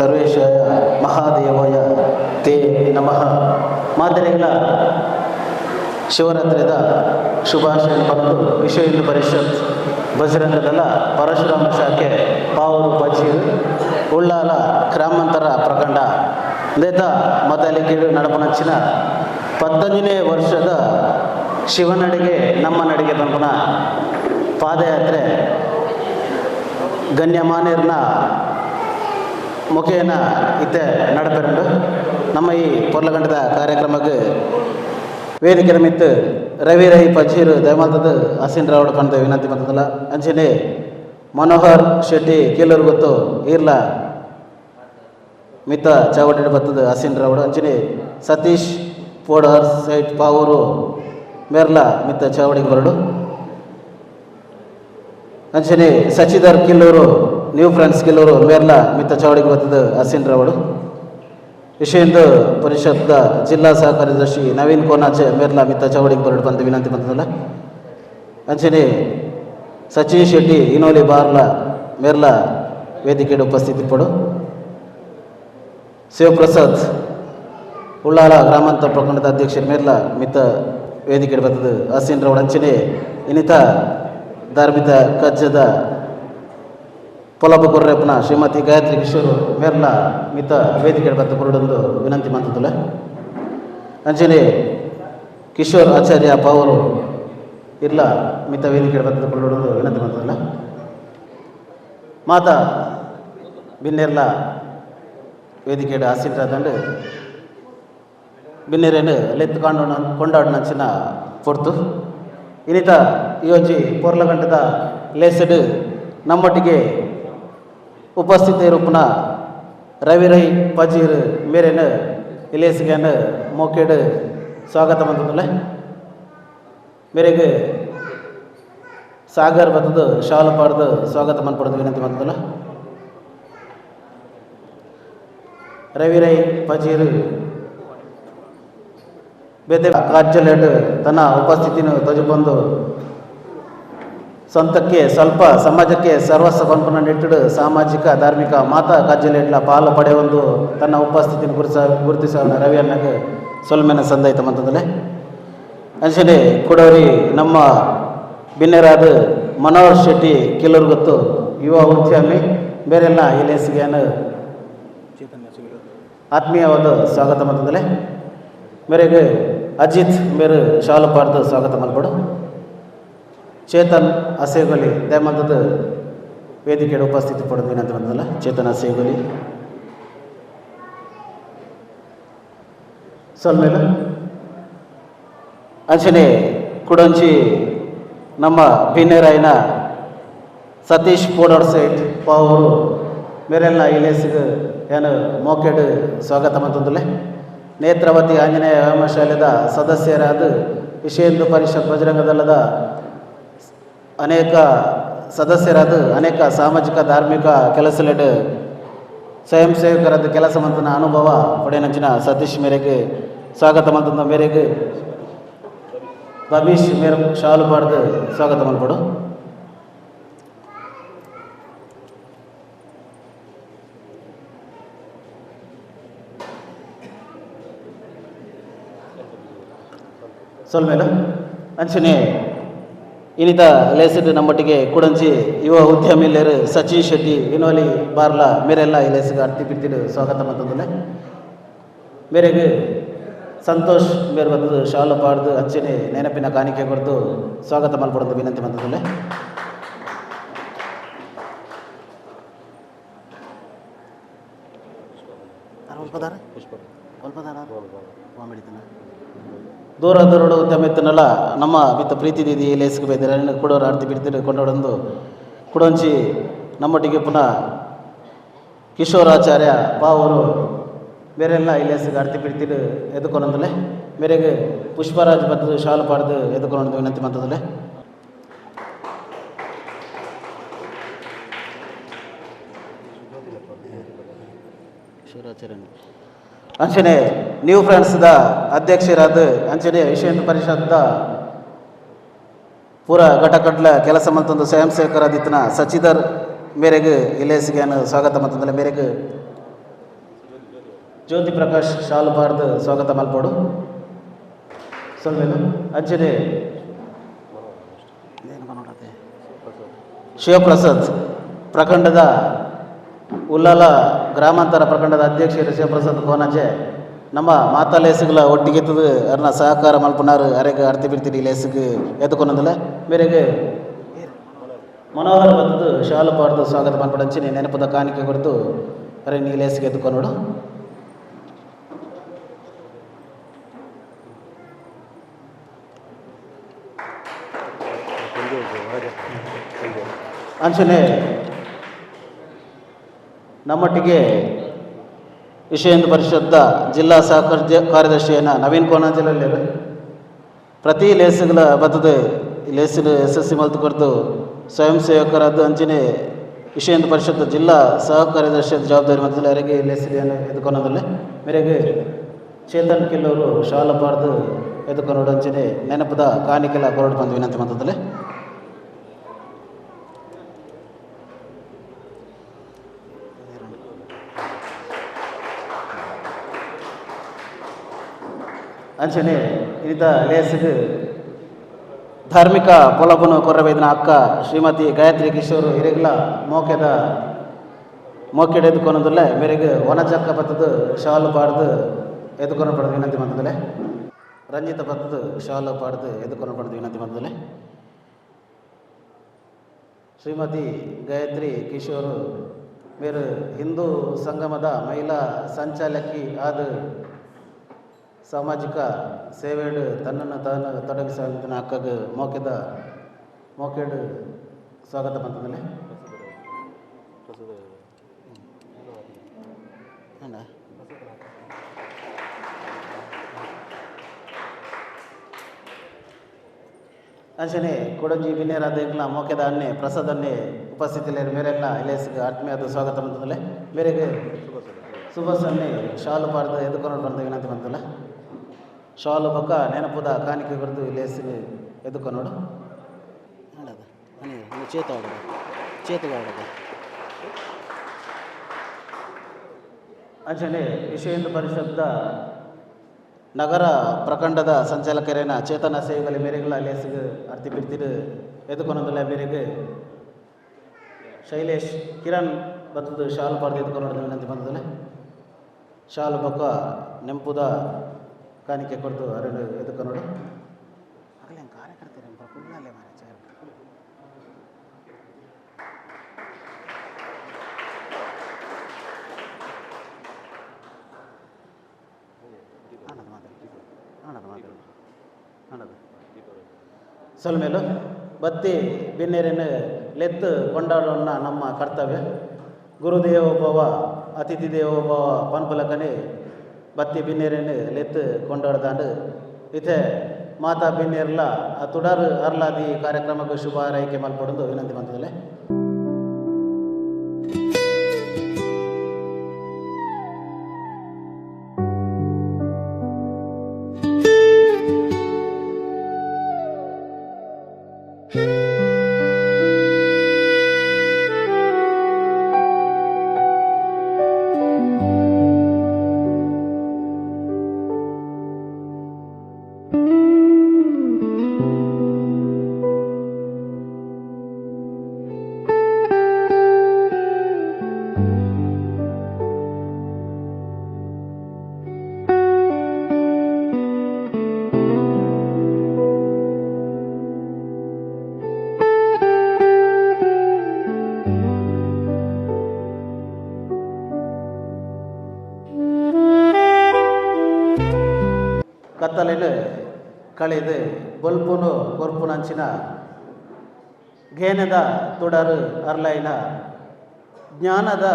ಸರ್ವೇಶಾಯ ಮಹಾದೇವಾಯ ತೇ ನಮಃ. ಮಾದರಿಗಳ ಶಿವರಾತ್ರಿದ ಶುಭಾಶಯ ಬಂದು ವಿಶ್ವ ಹಿಂದೂ ಪರಿಷತ್ ಬಜರಂಗದಳ ಪರಶುರಾಮ ಶಾಖೆ ಪಾವೂರು ಪಜೀರು ಉಳ್ಳಾಲ ಗ್ರಾಮಾಂತರ ಪ್ರಖಂಡ ನೇತ ಮತಲಿಕೇಡು ನಡಪನಚ್ಚಿನ 15ನೇ ವರ್ಷದ ಶಿವನಡಿಗೆ ನಮ್ಮ ನಡಿಗೆ ಪನ್ಪುನ ಪಾದಯಾತ್ರೆ ಗಣ್ಯಮಾನ್ಯರ್ನ ಮುಖೇನ ಇತ್ತೆ ನಡಪೆರಂಡು. ನಮ್ಮ ಈ ಪೊರ್ಲಗಂಟದ ಕಾರ್ಯಕ್ರಮಕ್ಕೆ ವೇದಿಕೆ ಮಿತ್ತು ರವಿ ರೈ ಪಜೀರು ದಯಮಾಲ್ತದ ಹಸಿನ್ ರಾವಡ್ ಪಂಡ ವಿನಂತಿ ಮಂತದಲ್ಲ. ಅಂಚನೆ ಮನೋಹರ್ ಶೆಟ್ಟಿ ಕೀಲೂರು ಗೊತ್ತು ಈರ್ಲ ಮಿತ್ತ ಚಾವಡಿ ಬತ್ತದ ಹಸಿನ್ ರಾವಡ್. ಅಂಚನೆ ಸತೀಶ್ ಪೋಡರ್ ಸೈಟ್ ಪಾವೂರು ಮೇರ್ಲ ಮಿತ್ತ ಚಾವಡಿಗೆ ಬರಡು. ಅಂಚನೆ ಸಚಿದರ್ ಕಿಲ್ಲೂರು ನ್ಯೂ ಫ್ರೆಂಡ್ಸ್ ಕಿಲ್ಲೂರು ಮೇರ್ಲ ಮಿತ್ತ ಚಾವಡಿಗೆ ಬತ್ತದ ಹಸಿನ್ ರಾವಡು. ವಿಶ್ವ ಹಿಂದೂ ಪರಿಷತ್ದ ಜಿಲ್ಲಾ ಸಹ ಕಾರ್ಯದರ್ಶಿ ನವೀನ್ ಕೋನಾಚೆ ಮೇರ್ಲ ಮಿತ್ತ ಚಾವಡಿಗೆ ಬರಡು ಬಂದು ವಿನಂತಿ ಬಂತದಲ್ಲ. ಅಂಚನೆ ಸಚಿನ್ ಶೆಟ್ಟಿ ಇನೋಲಿ ಬಾರ್ಲ ಮೇರ್ಲ ವೇದಿಕೆಗೆ ಉಪಸ್ಥಿತಿ ಪಡು. ಶಿವಪ್ರಸಾದ್ ಉಳ್ಳಾಲ ಗ್ರಾಮಾಂತರ ಪ್ರಖಂಡದ ಅಧ್ಯಕ್ಷ ಮೇರ್ಲ ಮಿತ್ತ ವೇದಿಕೆ ಬರ್ತದೆ ಹಸಿನ್ ರೌಡ್. ಅಂಚನೆ ಇನ್ನಿತ ಧಾರ್ಮಿಕ ಕಜ್ಜದ ಪೊಲಬ ಕೊರ್ರೆಪ್ಪನ ಶ್ರೀಮತಿ ಗಾಯತ್ರಿ ಕಿಶೋರ್ ಮೇರ್ಲ ಮಿತ್ತ ವೇದಿಕೆ ಬತ್ತ ಕೊರಡೊಂದು ವಿನಂತಿ ಮಂತದಲ್ಲ. ಅಂಚನೆ ಕಿಶೋರ್ ಆಚಾರ್ಯ ಪಾವರು ಇರ್ಲ ಮಿತ್ತ ವೇದಿಕೆ ಬತ್ತದ ಕೊರಡೊಂದು ವಿನಂತಿ ಮಂತದಲ್ಲ. ಮಾತಾ ಬಿನ್ನೆರ್ಲ ವೇದಿಕೆ ಆಸೀನರಾದಂಡು ಬಿನ್ನೆರೇನು ಲೆತ್ತು ಕಾಂಡ ಕೊಂಡಾಡಿನಂಚಿನ ಪೊರ್ತು. ಇನ್ನಿತ ಈ ಒಂಜಿ ಪೊರ್ಲಗಂಟದ ಲೇಸಡ್ ನಮ್ಮೊಟ್ಟಿಗೆ ಉಪಸ್ಥಿತ ರವಿ ರೈ ಪಜೀರ್ ಮೇರೇನು ಇಲೇಸ್ಗೇನು ಮೋಕೇಡು ಸ್ವಾಗತ ಮಂತಂದುಲ್ಲೆ. ಮೇರೆಗೆ ಸಾಗರ್ ಬತ್ತದು ಶಾಲು ಪಾಡ್ದು ಸ್ವಾಗತ ಮನ್ಪಡ್ದು ವಿನಂತಿ ಮಂತಂದುಲ್ಲ. ರವಿ ರೈ ಪಜೀರ್ ಬೇತೆ ಕಾರ್ಜಲೇಟ್ ತನ್ನ ಉಪಸ್ಥಿತಿನ ತಜುಬಂದು ಸ್ವಂತಕ್ಕೆ ಸ್ವಲ್ಪ ಸಮಾಜಕ್ಕೆ ಸರ್ವಸ್ವ ಪನ್ಪುನ ನಿಟ್ಟುಡು ಸಾಮಾಜಿಕ ಧಾರ್ಮಿಕ ಮಾತಾ ಕಜ್ಜಲೇಟ್ಲ ಪಾಲು ಪಡೆಯೊಂದು ತನ್ನ ಉಪಸ್ಥಿತಿನ ಗುರುತಿಸ ರವಿ ಅಣ್ಣಗೆ ಸೊಲ್ಮೆನ ಸಂದಾಯ್ತ ಮಂತಂದಲೆ. ಅಂಚನೆ ಕುಡೋರಿ ನಮ್ಮ ಬಿನ್ನೆರಾದ ಮನೋಹರ್ ಶೆಟ್ಟಿ ಕಿಲ್ಲೂರು ಗೊತ್ತು ಯುವ ಉದ್ಯಮಿ ಬೇರೆಲ್ಲ ಇಲೇಸಿಗೆಯನ್ನು ಆತ್ಮೀಯವಾದ ಸ್ವಾಗತ ಮಂತಂದಲೆ. ಮೇರೆಗೆ ಅಜಿತ್ ಮೇರು ಶಾಲು ಪಾಡ್ದು ಸ್ವಾಗತ ಮಲ್ಪಡು. ಚೇತನ್ ಅಸೇಗೊಲಿ ದಯಮಂತದ ವೇದಿಕೆಯ ಉಪಸ್ಥಿತಿ ಪಡೆದು ವಿನಂತಿ ಬಂದಲ್ಲ. ಚೇತನ್ ಅಸೇಗೊಲಿ ಸೊಲ್ಮೇಲೆ. ಅಂಚನೆ ಕುಡಂಚಿ ನಮ್ಮ ಬಿನ್ನೆರಾಯನ ಸತೀಶ್ ಪೋಡರ್ ಸೈಟ್ ಪಾವೂರು ಮೇರೆಲ್ಲ ಇಲೇಸಿಗೆ ಏನು ಮೋಕೆಡ್ ಸ್ವಾಗತ ಮಂತಂದುಲ್ಲೆ. ನೇತ್ರಾವತಿ ಆಂಜನೇಯ ವ್ಯಾಯಾಮಶಾಲೆದ ಸದಸ್ಯರಾದ ವಿಶ್ವ ಹಿಂದೂ ಪರಿಷತ್ ಬಜರಂಗ ದಳದ ಅನೇಕ ಸದಸ್ಯರಾದ ಅನೇಕ ಸಾಮಾಜಿಕ ಧಾರ್ಮಿಕ ಕೆಲಸಲೆಡ್ ಸ್ವಯಂ ಸೇವಕರಾದ ಕೆಲಸ ಮಂತನ ಅನುಭವ ಪಡೆಯನಂಚಿನ ಸತೀಶ್ ಮೇರೆಗೆ ಸ್ವಾಗತ ಮಂತಂದ. ಮೇರೆಗೆ ಬಬೀಶ್ ಮೇರೆ ಶಾಲು ಪಾಡ್ದು ಸ್ವಾಗತ ಮಲ್ಪಡು. ಸೊಲ್ಮೇಲೆ. ಅಂಚನೆ ಇನ್ನಿತ ಲೇಸಿಡ್ ನಮ್ಮೊಟ್ಟಿಗೆ ಕುಡಂಚಿ ಯುವ ಉದ್ಯಮಿಲ್ಲೇರು ಸಚಿನ್ ಶೆಟ್ಟಿ ವಿನೋಲಿ ಬಾರ್ಲ ಮೇರೆಲ್ಲ ಈ ಲೇಸಿಗೆ ಅರ್ತಿ ಬಿಡ್ತಿಡು ಸ್ವಾಗತ ಮಂತಂದುಲ್ಲೆ. ಮೇರೆಗೆ ಸಂತೋಷ್ ಮೇರು ಬಂದು ಶಾಲು ಪಾಡ್ದು ಅಂಚನೆ ನೆನಪಿನ ಕಾಣಿಕೆ ಕೊಡ್ದು ಸ್ವಾಗತ ಮಲ್ಪಡೊಂದು ವಿನಂತಿ ಮಂತಂದುಲ್ಲೆ. ದೂರ ದೂರಡು ಉದ್ಯಮ ನಮ್ಮ ಮಿತ್ತ ಪ್ರೀತಿ ದೀದಿ ಲೇಸ್ಗೆ ಬೈದರೆ ಕೊಡೋರು ಆಡ್ತಿ ಬಿಡ್ತಿರು ಕೊಂಡೋಡೊಂದು ಕುಡೊಂಚಿ ನಮ್ಮೊಟ್ಟಿಗೆ ಪುನಃ ಕಿಶೋರಾಚಾರ್ಯ ಪಾವೂರು ಬೇರೆಲ್ಲ ಇಲೇಸ್ಗೆ ಆಡ್ತಿ ಬಿಡ್ತಿರು ಎದ್ಕೊನಂದಲೆ. ಮೇರೆಗೆ ಪುಷ್ಪರಾಜ್ ಬತ್ತದು ಶಾಲು ಪಾಡ್ದು ಎದ್ಕೊನೊಂದು ವಿನಂತಿ ಮಂತದಲೆ. ಕಿಶೋರಾಚಾರ್ಯ ಅಂಚನೆ ನ್ಯೂ ಫ್ರೆಂಡ್ಸ್ದ ಅಧ್ಯಕ್ಷರಾದ ಅಂಚನೆ ವಿಶ್ವ ಹಿಂದೂ ಪರಿಷತ್ದ ಪೂರ ಘಟಕಡ್ಲ ಕೆಲಸ ಮಂತೊಂದು ಸ್ವಯಂ ಸೇವಕರಾದಿತ್ತನ ಸಚಿದರ್ ಮೇರೆಗೆ ಇಲೇಸಿಗೆ ಸ್ವಾಗತ ಮಂತಂದಲೆ. ಮೇರೆಗೆ ಜ್ಯೋತಿ ಪ್ರಕಾಶ್ ಶಾಲು ಪಾರ್ದು ಸ್ವಾಗತ ಮಲ್ಪೋಡು. ಸೊಲ್ಮೆಲು. ಅಂಚನೆ ಶಿವಪ್ರಸಾದ್ ಪ್ರಖಂಡದ ಉಲ್ಲಾಲ ಗ್ರಾಮಾಂತರ ಪ್ರಖಂಡದ ಅಧ್ಯಕ್ಷರು ಶಿವಪ್ರಸಾದ್ ಕೋನಂಜೆ ನಮ್ಮ ಮಾತಾ ಲೇಸುಗಳ ಒಟ್ಟಿಗೆ ಅರ್ನ ಸಹಕಾರ ಮಲ್ಪುನಾರು ಅರೆಗ್ ಅರ್ತಿ ಬಿಡ್ತಿಡಿ ಲೇಸುಗ್ ಎದ್ಕೊನಂದಲ ಮೇರೆಗೆ ಮನೋಹರ ಬತ್ತದು ಶಾಲು ಪಾಡ್ದು ಸ್ವಾಗತ ಮಲ್ಪಡಂಚಿನಿ ನೆನಪದ ಕಾಣಿಕೆ ಕೊಡ್ದು ಅರೆ ನೀ ಲೇಸಿಗೆ ಎದ್ಕೊನೋಡು. ಅಂಚನೆ ನಮ್ಮೊಟ್ಟಿಗೆ ವಿಶ್ವ ಹಿಂದೂ ಪರಿಷತ್ದ ಜಿಲ್ಲಾ ಸಹಕಾರ ಕಾರ್ಯದರ್ಶಿಯನ್ನ ನವೀನ್ ಕೋನಾಂಜಲಲ್ಲಿ ಪ್ರತಿ ಲೇಸುಗಳ ಬತ್ತದ ಲೇಸಿನ ಯಶಸ್ವಿ ಮಲ್ತು ಕೊರ್ದು ಸ್ವಯಂ ಸೇವಕರಾದ ಅಂಚನೆ ವಿಶ್ವ ಹಿಂದೂ ಪರಿಷತ್ ಜಿಲ್ಲಾ ಸಹ ಕಾರ್ಯದರ್ಶಿ ಜವಾಬ್ದಾರಿ ಮಧ್ಯದಲ್ಲಿ ಅವರಿಗೆ ಲೇಸಿನ ಎದುಕೊನೋದಿಲ್ಲ ಮೇರೆಗೆ ಚೇತನ್ ಕಿಲ್ಲವರು ಶಾಲ ಪಾಡ್ದು ಎದುಕೊನೋಡು ಅಂಚನೆ ನೆನಪದ ಕಾಣಿಕೆಲ್ಲ ಕೊರಡು ಬಂದು ವಿನಂತಿ ಮಂತದಲ್ಲಿ. ಅಂಚನೆ ಇನಿತ ಲೇಸಿಗೆ ಧಾರ್ಮಿಕ ಪೊಲಬುನು ಕೊರಬೇದಿನ ಅಕ್ಕ ಶ್ರೀಮತಿ ಗಾಯತ್ರಿ ಕಿಶೋರ್ ಹಿರಿಗ್ಲ ಮೋಕೆದ ಮೋಕೆಡ್ ಎದ್ಕೊನದಲ್ಲೇ ಮೇರೆಗೆ ವನಜಕ್ಕ ಬತ್ತದು ಶಾಲು ಪಾಡ್ದು ಎದ್ಕೊನ ಪಡೆದು ವಿನಂತಿ ಮಂತದಲ್ಲೇ. ರಂಜಿತ ಬತ್ತದು ಶಾಲು ಪಾಡ್ದು ಎದ್ಕೊನ ಪಡೆದು ವಿನಂತಿ ಮಂತದಲ್ಲೇ. ಶ್ರೀಮತಿ ಗಾಯತ್ರಿ ಕಿಶೋರ್ ಮೇರು ಹಿಂದೂ ಸಂಗಮದ ಮಹಿಳಾ ಸಂಚಾಲಕಿ ಆದ ಸಾಮಾಜಿಕ ಸೇವೆಡು ತನ್ನನ್ನು ತಾನು ತೊಡಗಿಸಿದ ಅಕ್ಕಗೆ ಮೋಕೆದ ಮೋಕೆಡು ಸ್ವಾಗತ ಬಂತಂದಲೆ. ಅಂಚನೆ ಕೊಡಂಜಿ ಬಿನ್ನೇರಾದ ಮೋಕೆದ ಅನ್ನೆ ಪ್ರಸಾದ್ ಅನ್ನೆ ಉಪಸ್ಥಿತಿಯಲ್ಲಿ ಮೇರೆಲ್ಲ ಇಲೇಸ್ಗೆ ಆತ್ಮೀಯದ ಸ್ವಾಗತ ಬಂತಂದಲೆ. ಮೇರೆಗೆ ಸುಭಾಷ್ ಅನ್ನೆ ಶಾಲು ಪಾಡ್ದು ಎದುಕೊಂಡು ಬಂದ ವಿನಂತಿ ಬಂತಲ್ಲ. ಶಾಲು ಪಕ್ಕ ನೆನಪುದ ಕಾಣಿಕೆ ಕೊರ್ದು ಲೇಸಿಗೆ ಎದುಕೊನೋಡು. ಚೇತ ಚೇತಗಾಡದ ಅಂಚನೆ ವಿಶ್ವ ಹಿಂದೂ ಪರಿಷತ್ದ ನಗರ ಪ್ರಖಂಡದ ಸಂಚಾಲಕರೇನ ಚೇತನ ಸೇವೆಗಳ ಮೇರೆಗಳ ಲೇಸಿಗೆ ಅರ್ತಿ ಬಿಡ್ತಿರು ಎದುಕೊನೋದಲ್ಲ. ಮೇರೆಗೆ ಶೈಲೇಶ್ ಕಿರಣ್ ಬತ್ತದು ಶಾಲು ಪಾಡ್ದು ಎದುಕೊನೋಡು ವಿನಂತಿ ಬಂದದಲ್ಲ. ಶಾಲು ಪಕ್ಕ ನೆಂಪುದ ಕಾಣಿಕೆ ಕೊಡ್ದು ಅರಳು ಎದುಕೊನೋಡು. ಆಗಲೇ ಕಾರ್ಯಕರ್ತರು ಪ್ರಫುಲ್ಲಲ್ಲೇ ಮಾರೆ ಚೇರ್. ಸೊಲ್ಮೇಲು ಬತ್ತಿ ಬಿನ್ನೇರನ್ನು ಲೆತ್ತು ಕೊಂಡಾಡೋಣ ನಮ್ಮ ಕರ್ತವ್ಯ. ಗುರುದೇವೋಭವ ಅತಿಥಿ ದೇವೋಭವ ಪನ್ಪುಲಕನೆ ಬತ್ತಿ ಬಿನ್ನೇರನ್ನು ಲೆತ್ತು ಕೊಂಡಾಡ್ದಾಂಡು ಇತ್ತೆ ಮಾತಾ ಬಿನ್ನೇರ್ಲ ಆ ತುಡಾರು ಅರ್ಲಾದಿ ಕಾರ್ಯಕ್ರಮಕ್ಕೆ ಶುಭ ಹಾರೈಕೆ ಮಲ್ಪೊಡೊಂದು ವಿನಂತಿ ಮಂತದಲೆ. ಕತ್ತಲೆನು ಕಳೆದು ಬೊಲ್ಪುನು ಕೊರ್ಪುನಂಚಿನ ಗೇನದ ತುಡರು ಅರ್ಲೈನ ಜ್ಞಾನದ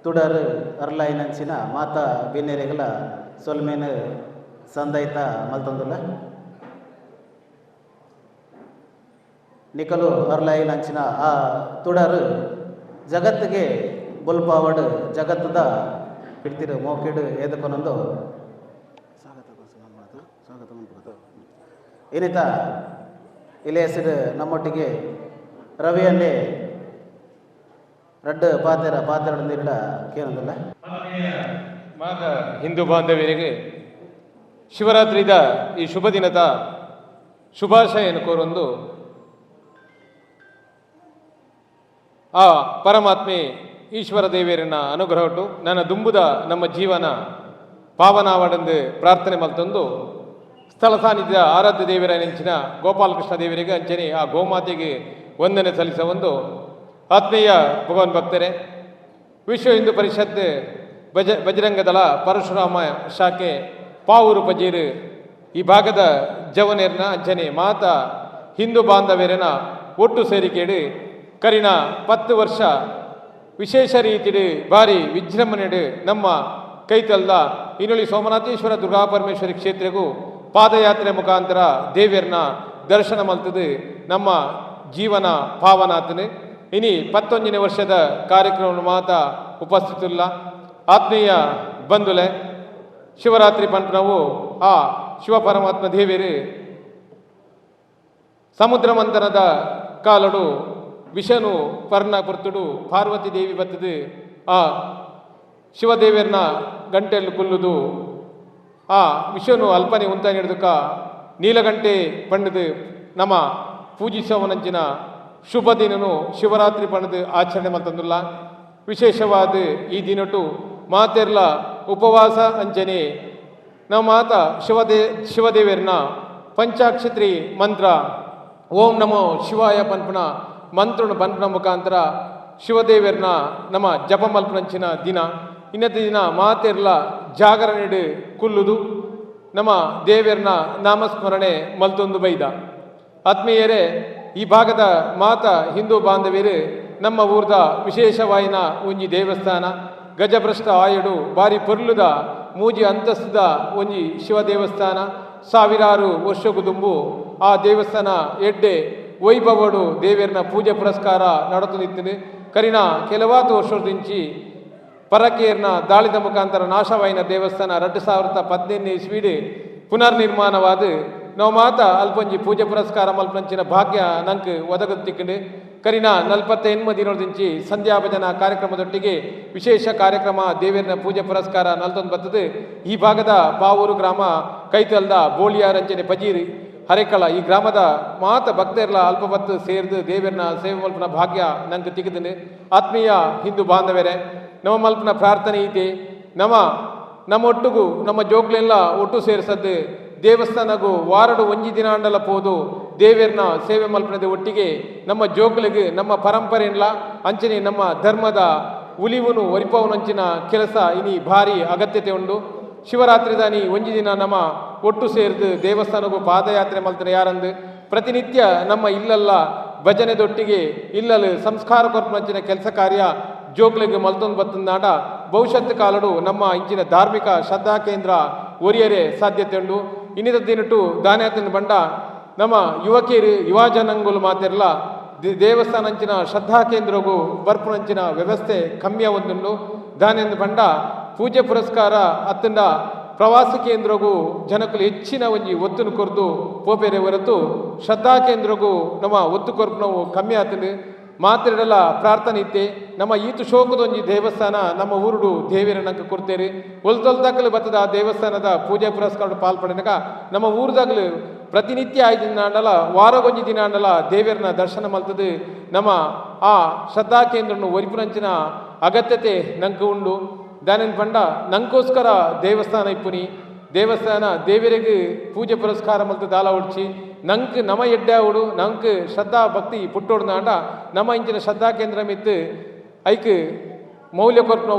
ತುಡರು ಅರ್ಲೈನಂಚಿನ ಮಾತಾ ಬಿನ್ನೆರೆಗಳ ಸೊಲ್ಮೇನು ಸಂದೈತ ಮಲ್ತೊಂದುಲ್ಲ. ನಿಕಲು ಅರ್ಲೈನಂಚಿನ ಆ ತುಡರು ಜಗತ್ತಿಗೆ ಬೊಲ್ಪಾವಡು ಜಗತ್ತದ ಬಿಡ್ತಿರು ಮೋಕೆಡು ಎದುಕೊನೊಂದು ಸ್ವಾಗತ ಮನ್ಪುದು. ಏನಿತ ಇಲೆ ಹೆಸರು ನಮ್ಮೊಟ್ಟಿಗೆ ರವಿಯನ್ನೇ ರಡ್ಡು ಪಾತೆರ ಪಾತೆರಡಂದಿಲ್ಲ ಕೇನೊಂದಿಲ್ಲ. ಆತ್ಮೀಯ ಮಾತ ಹಿಂದೂ ಬಾಂಧವರಿಗೆ ಶಿವರಾತ್ರಿದ ಈ ಶುಭ ದಿನದ ಶುಭಾಶಯನ್ನು ಕೋರೊಂದು ಆ ಪರಮಾತ್ಮೆ ಈಶ್ವರ ದೇವಿಯರನ್ನ ಅನುಗ್ರಹಟ್ಟು ನನ್ನ ದುಂಬುದ ನಮ್ಮ ಜೀವನ ಪಾವನಾವಡೆಂದು ಪ್ರಾರ್ಥನೆ ಮಲ್ತೊಂದು ಸ್ಥಳ ಸಾನ್ನಿಧ್ಯ ಆರಾಧ್ಯ ದೇವರ ನೆಂಚಿನ ಗೋಪಾಲಕೃಷ್ಣ ದೇವರಿಗೆ ಅಂಚನೆ ಆ ಗೋಮಾತೆಗೆ ವಂದನೆ ಸಲ್ಲಿಸ ಒಂದು ಆತ್ಮೀಯ ಭಗವಾನ್ ಭಕ್ತರೇ, ವಿಶ್ವ ಹಿಂದೂ ಪರಿಷತ್ ಬಜರಂಗದಳ ಪರಶುರಾಮ ಶಾಖೆ ಪಾವೂರು ಪಜೀರು ಈ ಭಾಗದ ಜವನೇರ್ನ ಅಂಚನೆ ಮಾತಾ ಹಿಂದೂ ಬಾಂಧವ್ಯರನ ಒಟ್ಟು ಸೇರಿಕೆಡು ಕರಿನ 10 ವರ್ಷ ವಿಶೇಷ ರೀತಿಡು ಭಾರಿ ವಿಜೃಂಭಣೆಡು ನಮ್ಮ ಕೈತಲ್ದ ಇನ್ನುಳಿ ಸೋಮನಾಥೇಶ್ವರ ದುರ್ಗಾ ಪರಮೇಶ್ವರಿ ಕ್ಷೇತ್ರಗೂ ಪಾದಯಾತ್ರೆ ಮುಖಾಂತರ ದೇವಿಯರ್ನ ದರ್ಶನ ಮಲ್ತದು ನಮ್ಮ ಜೀವನ ಪಾವನಾತನೆ. ಇನಿ 11ನೇ ವರ್ಷದ ಕಾರ್ಯಕ್ರಮ ಮಾತ ಉಪಸ್ಥಿತಿಲ್ಲ. ಆತ್ಮೀಯ ಬಂಧುಲೆ, ಶಿವರಾತ್ರಿ ಪಂಪನವು ಆ ಶಿವ ಪರಮಾತ್ಮ ದೇವಿಯರು ಸಮುದ್ರ ಮಂಥನದ ಕಾಲಡು ವಿಷನು ಪರ್ಣ ಪುರ್ತುಡು ಪಾರ್ವತಿ ದೇವಿ ಬತ್ತದು ಆ ಶಿವದೇವಿಯರ್ನ ಗಂಟೆಯಲ್ಲಿ ಕುಲ್ಲುದು ಆ ವಿಷನು ಅಲ್ಪನೆ ಉಂತ ಹಿಡಿದುಕ ನೀಲಗಂಟೆ ಪಂಡದು ನಮ್ಮ ಪೂಜಿಸುವನಂಚಿನ ಶುಭ ದಿನನು ಶಿವರಾತ್ರಿ ಪಂಡದು ಆಚರಣೆ ಮಲ್ತಂದುಲ್ಲ. ವಿಶೇಷವಾದ ಈ ದಿನಟು ಮಾತೆರ್ಲ ಉಪವಾಸ ಅಂಚನೆ ನಮ್ಮ ಮಾತ ಶಿವದೇವಿಯರ್ನ ಪಂಚಾಕ್ಷತ್ರಿ ಮಂತ್ರ ಓಂ ನಮೋ ಶಿವಾಯ ಪನ್ಪುನ ಮಂತ್ರನು ಪನ್ಪುನ ಮುಖಾಂತರ ಶಿವದೇವಿಯರ್ನ ನಮ್ಮ ಜಪ ಮಲ್ಪನಂಚಿನ ದಿನ. ಇನ್ನത്തെ ದಿನ ಮಾತೆರ್ಲ ಜಾಗರಣೆಡು ಕುಲ್ಲುದು ನಮ್ಮ ದೇವಿಯರ್ನ ನಾಮಸ್ಮರಣೆ ಮಲ್ತೊಂದು ಬೈದ. ಆತ್ಮೀಯರೇ, ಈ ಭಾಗದ ಮಾತ ಹಿಂದೂ ಬಾಂಧವ್ಯರು ನಮ್ಮ ಊರ್ದ ವಿಶೇಷವಾಯಿನ ಒಂಜಿ ದೇವಸ್ಥಾನ ಗಜಭ್ರಷ್ಟ ಆಯಡು ಬಾರಿ ಪೊರ್ಲುದ ಮೂಜಿ ಅಂತಸ್ತದ ಒಂಜಿ ಶಿವ ದೇವಸ್ಥಾನ. ಸಾವಿರಾರು ವರ್ಷಕ್ಕೂ ದುಂಬು ಆ ದೇವಸ್ಥಾನ ಎಡ್ಡೆ ವೈಭವಡು ದೇವಿಯರ್ನ ಪೂಜೆ ಪುರಸ್ಕಾರ ನಡತು ಕರಿನ ಕೆಲವಾತು ವರ್ಷದಿಂಚಿ ಪರಕೇರ್ನ ದಾಳಿದ ಮುಖಾಂತರ ನಾಶವಾಯಿನ ದೇವಸ್ಥಾನ 2015 ಇಸ್ವಿಡ್ ಪುನರ್ನಿರ್ಮಾಣವಾದ ನಾವು ಮಾತ ಅಲ್ಪೊಂಜಿ ಪೂಜೆ ಪುರಸ್ಕಾರ ಮಲ್ಪಂಚಿನ ಭಾಗ್ಯ ನಂಗೆ ಒದಗುತ್ತಿಕ್ಕಂಡು. ಕರಿನ 48 ದಿನದಿಂಚಿ ಸಂಧ್ಯಾ ಭಜನಾ ಕಾರ್ಯಕ್ರಮದೊಟ್ಟಿಗೆ ವಿಶೇಷ ಕಾರ್ಯಕ್ರಮ ದೇವಿಯರ್ನ ಪೂಜೆ ಪುರಸ್ಕಾರ ನಲ್ತೊಂದು ಬರ್ತದೆ. ಈ ಭಾಗದ ಪಾವೂರು ಗ್ರಾಮ ಕೈತಲ್ದ ಬೋಳಿಯಾರಂಚನೆ ಪಜೀರಿ ಹರೇಕಳ ಈ ಗ್ರಾಮದ ಮಾತ ಭಕ್ತರ್ಲ ಅಲ್ಪ ಬತ್ತು ಸೇರ್ದು ದೇವಿಯರ್ನ ಸೇವೆ ಮಲ್ಪನ ಭಾಗ್ಯ ನಂಗೆ ತಿಕ್ಕಿದ್ದೀನಿ. ಆತ್ಮೀಯ ಹಿಂದೂ ಬಾಂಧವರೇ, ನಮ್ಮ ಮಲ್ಪನ ಪ್ರಾರ್ಥನೆ ಐತೆ, ನಮ್ಮ ನಮ್ಮ ಒಟ್ಟುಗು ನಮ್ಮ ಜೋಕ್ಲೆಲ್ಲ ಒಟ್ಟು ಸೇರಿಸದ್ದು ದೇವಸ್ಥಾನಗೂ ವಾರಡು ಒಂಜಿ ದಿನ ಅಂಡಲ ಪೋದು ದೇವಿಯರ್ನ ಸೇವೆ ಮಲ್ಪನದ ಒಟ್ಟಿಗೆ ನಮ್ಮ ಜೋಕ್ಲಿಗೆ ನಮ್ಮ ಪರಂಪರೆಲ್ಲ ಅಂಚನೆ ನಮ್ಮ ಧರ್ಮದ ಉಲಿವುನು ಒರಿಪವನಂಚಿನ ಕೆಲಸ ಇನಿ ಭಾರಿ ಅಗತ್ಯತೆ ಉಂಡು. ಶಿವರಾತ್ರಿದಾನಿ ಒಂಜಿ ದಿನ ನಮ್ಮ ಒಟ್ಟು ಸೇರಿದು ದೇವಸ್ಥಾನಕ್ಕೂ ಪಾದಯಾತ್ರೆ ಮಲ್ತನ ಯಾರಂದು ಪ್ರತಿನಿತ್ಯ ನಮ್ಮ ಇಲ್ಲಲ್ಲ ಭಜನೆದೊಟ್ಟಿಗೆ ಇಲ್ಲಲು ಸಂಸ್ಕಾರ ಕೊರ್ಪಂಚಿನ ಕೆಲಸ ಕಾರ್ಯ ಜೋಕ್ಲಿಗೆ ಮಲ್ತೊಂದು ಬತ್ತಂದಾಟ ಭವಿಷ್ಯತ್ ಕಾಲಡು ನಮ್ಮ ಇಂಚಿನ ಧಾರ್ಮಿಕ ಶ್ರದ್ಧಾ ಕೇಂದ್ರ ಒರಿಯರೆ ಸಾಧ್ಯತೆ ಉಂಡು. ಇನ್ನಿತ ದಿನಟು ದಾನ್ಯಾತನ ಬಂಡ ನಮ್ಮ ಯುವಕಿಯರು ಯುವ ಜನಾಂಗಗಳು ಮಾತಿರಲ್ಲ ದೇವಸ್ಥಾನಂಚಿನ ಶ್ರದ್ಧಾ ಕೇಂದ್ರಗೂ ಬರ್ಪುನಂಚಿನ ವ್ಯವಸ್ಥೆ ಕಮ್ಮಿಯ ಒಂದುಂಡು. ದಾನೆಂದು ಬಂಡ ಪೂಜೆ ಪುರಸ್ಕಾರ ಅತ್ತಂಡ ಪ್ರವಾಸಿ ಕೇಂದ್ರಗೂ ಜನಕ್ಕಲು ಹೆಚ್ಚಿನ ಒಂಜಿ ಒತ್ತುನು ಕೊರ್ದು ಪೋಪೇರೆ ಹೊರತು ಶ್ರದ್ಧಾ ಕೇಂದ್ರಗೂ ನಮ್ಮ ಒತ್ತು ಕೊರ್ಪು ನಾವು ಕಮ್ಮಿ ಆತಂಡು. ಮಾತಿರಲ್ಲ ಪ್ರಾರ್ಥನೆ ಇತ್ತೆ ನಮ್ಮ ಈತು ಶೋಕದೊಂಜಿ ದೇವಸ್ಥಾನ ನಮ್ಮ ಊರುಡು ದೇವಿಯರ ನಂಗೆ ಕೊಡ್ತೇರಿ ಒಲ್ತೊಲ್ದಾಗಲು ಬತ್ತದ ಆ ದೇವಸ್ಥಾನದ ಪೂಜೆ ಪುರಸ್ಕಾರ ಪಾಲ್ಪಡೆನಕ ನಮ್ಮ ಊರುದಾಗಲು ಪ್ರತಿನಿತ್ಯ ಐದು ದಿನ ಅಂಡಲ ವಾರಗೊಂಜಿ ದಿನ ಅಂಡಲ ದೇವಿಯರನ್ನ ದರ್ಶನ ಮಲ್ತದು ನಮ್ಮ ಆ ಶ್ರದ್ಧಾ ಕೇಂದ್ರನು ಒರಿಪುನಂಚಿನ ಅಗತ್ಯತೆ ನಂಗೆ ಉಂಡು. ದಾನೇನು ಪಂಡ ನಂಗೋಸ್ಕರ ದೇವಸ್ಥಾನ ಇಪ್ಪುನಿ ದೇವಸ್ಥಾನ ದೇವರಿಗೆ ಪೂಜೆ ಪುರಸ್ಕಾರ ಮಲ್ತು ದಾಲ ಉಡ್ಚಿ ನಂಗೆ ನಮ ಎಡ್ಡಾವುಡು ನಂಗೆ ಶ್ರದ್ಧಾ ಭಕ್ತಿ ಪುಟ್ಟೋಡ್ನಾಂಡ ನಮ್ಮ ಇಂಚಿನ ಶ್ರದ್ಧಾ ಕೇಂದ್ರ ಮಿತ್ತು ಐಕ್ ಮೌಲ್ಯ ಕೊರ್ಪು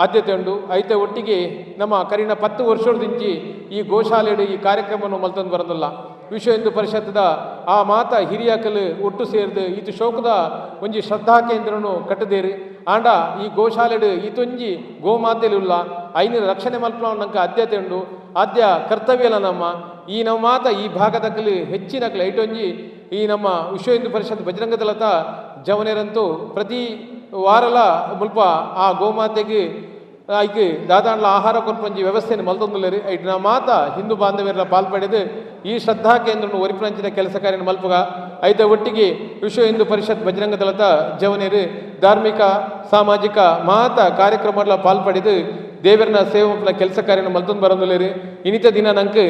ಆದ್ಯತೆ ಉಂಡು. ಐತೆ ಒಟ್ಟಿಗೆ ನಮ್ಮ ಕರಿನ 10 ವರ್ಷದಿಂಚಿ ಈ ಗೋಶಾಲೆಡು ಈ ಕಾರ್ಯಕ್ರಮವನ್ನು ಮಲ್ತೊಂದು ಬರೋದಿಲ್ಲ. ವಿಶ್ವ ಹಿಂದೂ ಪರಿಷತ್ತದ ಆ ಮಾತ ಹಿರಿಯಕಲು ಒಟ್ಟು ಸೇರಿದು ಈತು ಶೋಕದ ಒಂಜಿ ಶ್ರದ್ಧಾ ಕೇಂದ್ರನು ಕಟ್ಟದೇರು. ಆಂಡ ಈ ಗೋಶಾಲೆಡು ಈತೊಂಜಿ ಗೋಮಾತೆಲುಲ್ಲ ಐನ ರಕ್ಷಣೆ ಮಲ್ಪನ ನಂಗೆ ಆದ್ಯತೆ ಉಂಡು, ಆದ್ಯ ಕರ್ತವ್ಯ ನಮ್ಮ ಈ ನಮ್ಮ ಮಾತ ಈ ಭಾಗದಕಲು ಹೆಚ್ಚಿನ ಐಟೊಂಜಿ ಈ ನಮ್ಮ ವಿಶ್ವ ಹಿಂದೂ ಪರಿಷತ್ ಬಜರಂಗ ದಳದ ಜವನೇರಂತೂ ಪ್ರತಿ ವಾರಲ ಮುಲ್ಪ ಆ ಗೋಮಾತೆಗೆ ಐಕ್ ದಾದಾಂಡ್ಲ ಆಹಾರ ಕೊರ್ಪಂಜಿ ವ್ಯವಸ್ಥೆಯನ್ನು ಮಲ್ತೊಂದುಲ್ಲೇರಿ. ಐಟ್ ನಾ ಮಾತ ಹಿಂದೂ ಬಾಂಧವ್ಯರ ಪಾಲ್ಪಡೆದು ಈ ಶ್ರದ್ಧಾ ಕೇಂದ್ರನು ಒರಿಪುನಂಚಿನ ಕೆಲಸ ಕಾರ್ಯ ಮಲ್ಪುಗ. ಐತ ಒಟ್ಟಿಗೆ ವಿಶ್ವ ಹಿಂದೂ ಪರಿಷತ್ ಬಜರಂಗ ದಳದ ಜವನೇರು ಧಾರ್ಮಿಕ ಸಾಮಾಜಿಕ ಮಾತ ಕಾರ್ಯಕ್ರಮಗಳ ಪಾಲ್ಪಡೆದು ದೇವರನ ಸೇವೆ ಕೆಲಸ ಕಾರ್ಯನ ಮಲ್ತೊಂದು ಬರೋದಿಲ್ಲ. ಇನ್ನಿತ ದಿನ ನಂಗೆ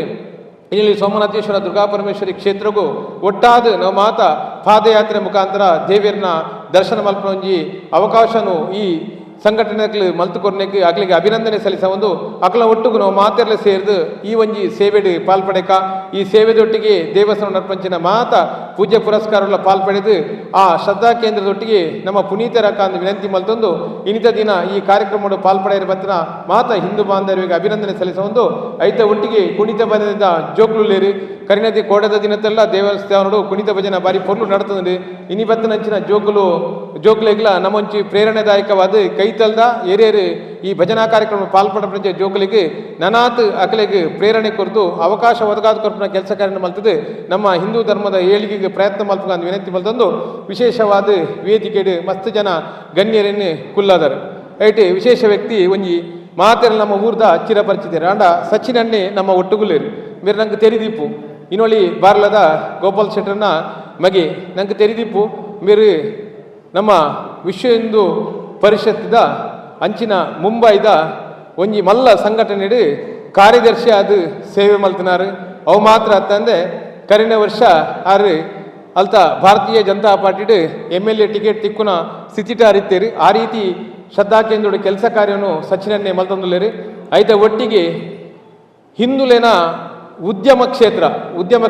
ಇಲ್ಲಿ ಸೋಮನಾಥೇಶ್ವರ ದುರ್ಗಾ ಪರಮೇಶ್ವರಿ ಕ್ಷೇತ್ರಗೂ ಒಟ್ಟಾದ ನಾವು ಮಾತ ಪಾದಯಾತ್ರೆ ಮುಖಾಂತರ ದೇವರನ್ನ ದರ್ಶನ ಮಲ್ಪನೊಂಜಿ ಅವಕಾಶನು ಈ ಸಂಘಟನೆಗಳು ಮಲ್ತುಕೊರ್ನೆಗೆ ಅಕ್ಲಿಗೆ ಅಭಿನಂದನೆ ಸಲ್ಲಿಸ ಒಂದು ಅಕ್ಲ ಒಟ್ಟುಗು ನಾವು ಮಾತೆರ್ಲೆ ಸೇರಿದು ಈ ಒಂಜಿ ಸೇವೆಡು ಪಾಲ್ಪಡೆಕ ಈ ಸೇವೆದೊಟ್ಟಿಗೆ ದೇವಸ್ಥಾನ ನರ್ಪಂಚಿನ ಮಾತ ಪೂಜ್ಯ ಪುರಸ್ಕಾರಗಳ ಪಾಲ್ಪಡೆದು ಆ ಶ್ರದ್ಧಾ ಕೇಂದ್ರದೊಟ್ಟಿಗೆ ನಮ್ಮ ಪುನೀತರಕ ವಿನಂತಿ ಮಲ್ತೊಂದು ಇನ್ನಿತ ದಿನ ಈ ಕಾರ್ಯಕ್ರಮದ ಪಾಲ್ಪಡೆಯ ಬತ್ತಿನ ಮಾತ ಹಿಂದೂ ಬಾಂಧವರಿಗೆ ಅಭಿನಂದನೆ ಸಲ್ಲಿಸ ಒಂದು ಐತ ಒಟ್ಟಿಗೆ ಕುಣಿತ ಭಜನೆಯಿಂದ ಜೋಕ್ಲುಲ್ಲೇರು ಕರಿನದಿ ಕೋಡದ ದಿನತ್ತೆಲ್ಲ ದೇವಸ್ಥಾನಡು ಕುಣಿತ ಭಜನೆ ಬಾರಿ ಪೊರ್ಲು ನಡತಂದು ಇನಿ ಬತ್ತನಂಚಿನ ಜೋಕುಲು ಜೋಕ್ಲೆಗ್ಲ ನಮ್ಮೊಂಚಿ ಪ್ರೇರಣಾದಾಯಕವಾದ ಕೈತಲ್ದ ಏರೇರು ಈ ಭಜನಾ ಕಾರ್ಯಕ್ರಮ ಪಾಲ್ಪಡ ಜೋಕುಲಿಗೆ ನನಾತ್ ಅಕಲೆಗೆ ಪ್ರೇರಣೆ ಕೊರತು ಅವಕಾಶ ಒದಗಾದ ಕೊರಪಿನ ಕೆಲಸ ಕಾರ್ಯ ಮಲ್ತದೆ ನಮ್ಮ ಹಿಂದೂ ಧರ್ಮದ ಏಳಿಗೆಗೆ ಪ್ರಯತ್ನ ಮಲ್ಪಗ ವಿನಂತಿ ಮಲ್ತಂದು ವಿಶೇಷವಾದ ವೇದಿಕೆಡು ಮಸ್ತ್ ಜನ ಗಣ್ಯರನ್ನು ಕುಲ್ಲಾದರು. ಐಟೆ ವಿಶೇಷ ವ್ಯಕ್ತಿ ಒಂಜಿ ಮಾತೆರ ನಮ್ಮ ಊರ್ದ ಚಿರಪರಿಚಿತರು ಅಂಡ ಸಚಿನನ್ನೇ ನಮ್ಮ ಒಟ್ಟುಗುಲ್ಲೇರು ಮೇರೆ ನಂಗೆ ತೆರಿದೀಪು ಇನ್ನೊಳಿ ಬಾರ್ಲದ ಗೋಪಾಲ್ ಶೆಟ್ಟರ್ನ ಮಗೆ ನಂಗೆ ತೆರಿದೀಪು ಮೇರೆ ನಮ್ಮ ವಿಶ್ವ ಹಿಂದೂ ಪರಿಷತ್ತಿದ ಅಂಚಿನ ಮುಂಬೈದ ಒಂಜಿ ಮಲ್ಲ ಸಂಘಟನೆ ಕಾರ್ಯದರ್ಶಿ ಅದು ಸೇವೆ ಮಲ್ತನಾರು. ಅವು ಮಾತ್ರ ಅತ್ತಂದೆ ಕರಿನ ವರ್ಷ ಆರು ಅಲ್ತ ಭಾರತೀಯ ಜನತಾ ಪಾರ್ಟಿಡು MLA ticket ತಿಕ್ಕುನ ಸ್ಥಿತಿಟ ಅರಿತೇರಿ. ಆ ರೀತಿ ಶ್ರದ್ಧಾ ಕೇಂದ್ರದ ಕೆಲಸ ಕಾರ್ಯವನ್ನು ಸಚಿನನ್ನೇ ಮಲ್ತಂದುಲ್ಲೇರಿ. ಐತ ಒಟ್ಟಿಗೆ ಹಿಂದುಲೇನ ಉದ್ಯಮ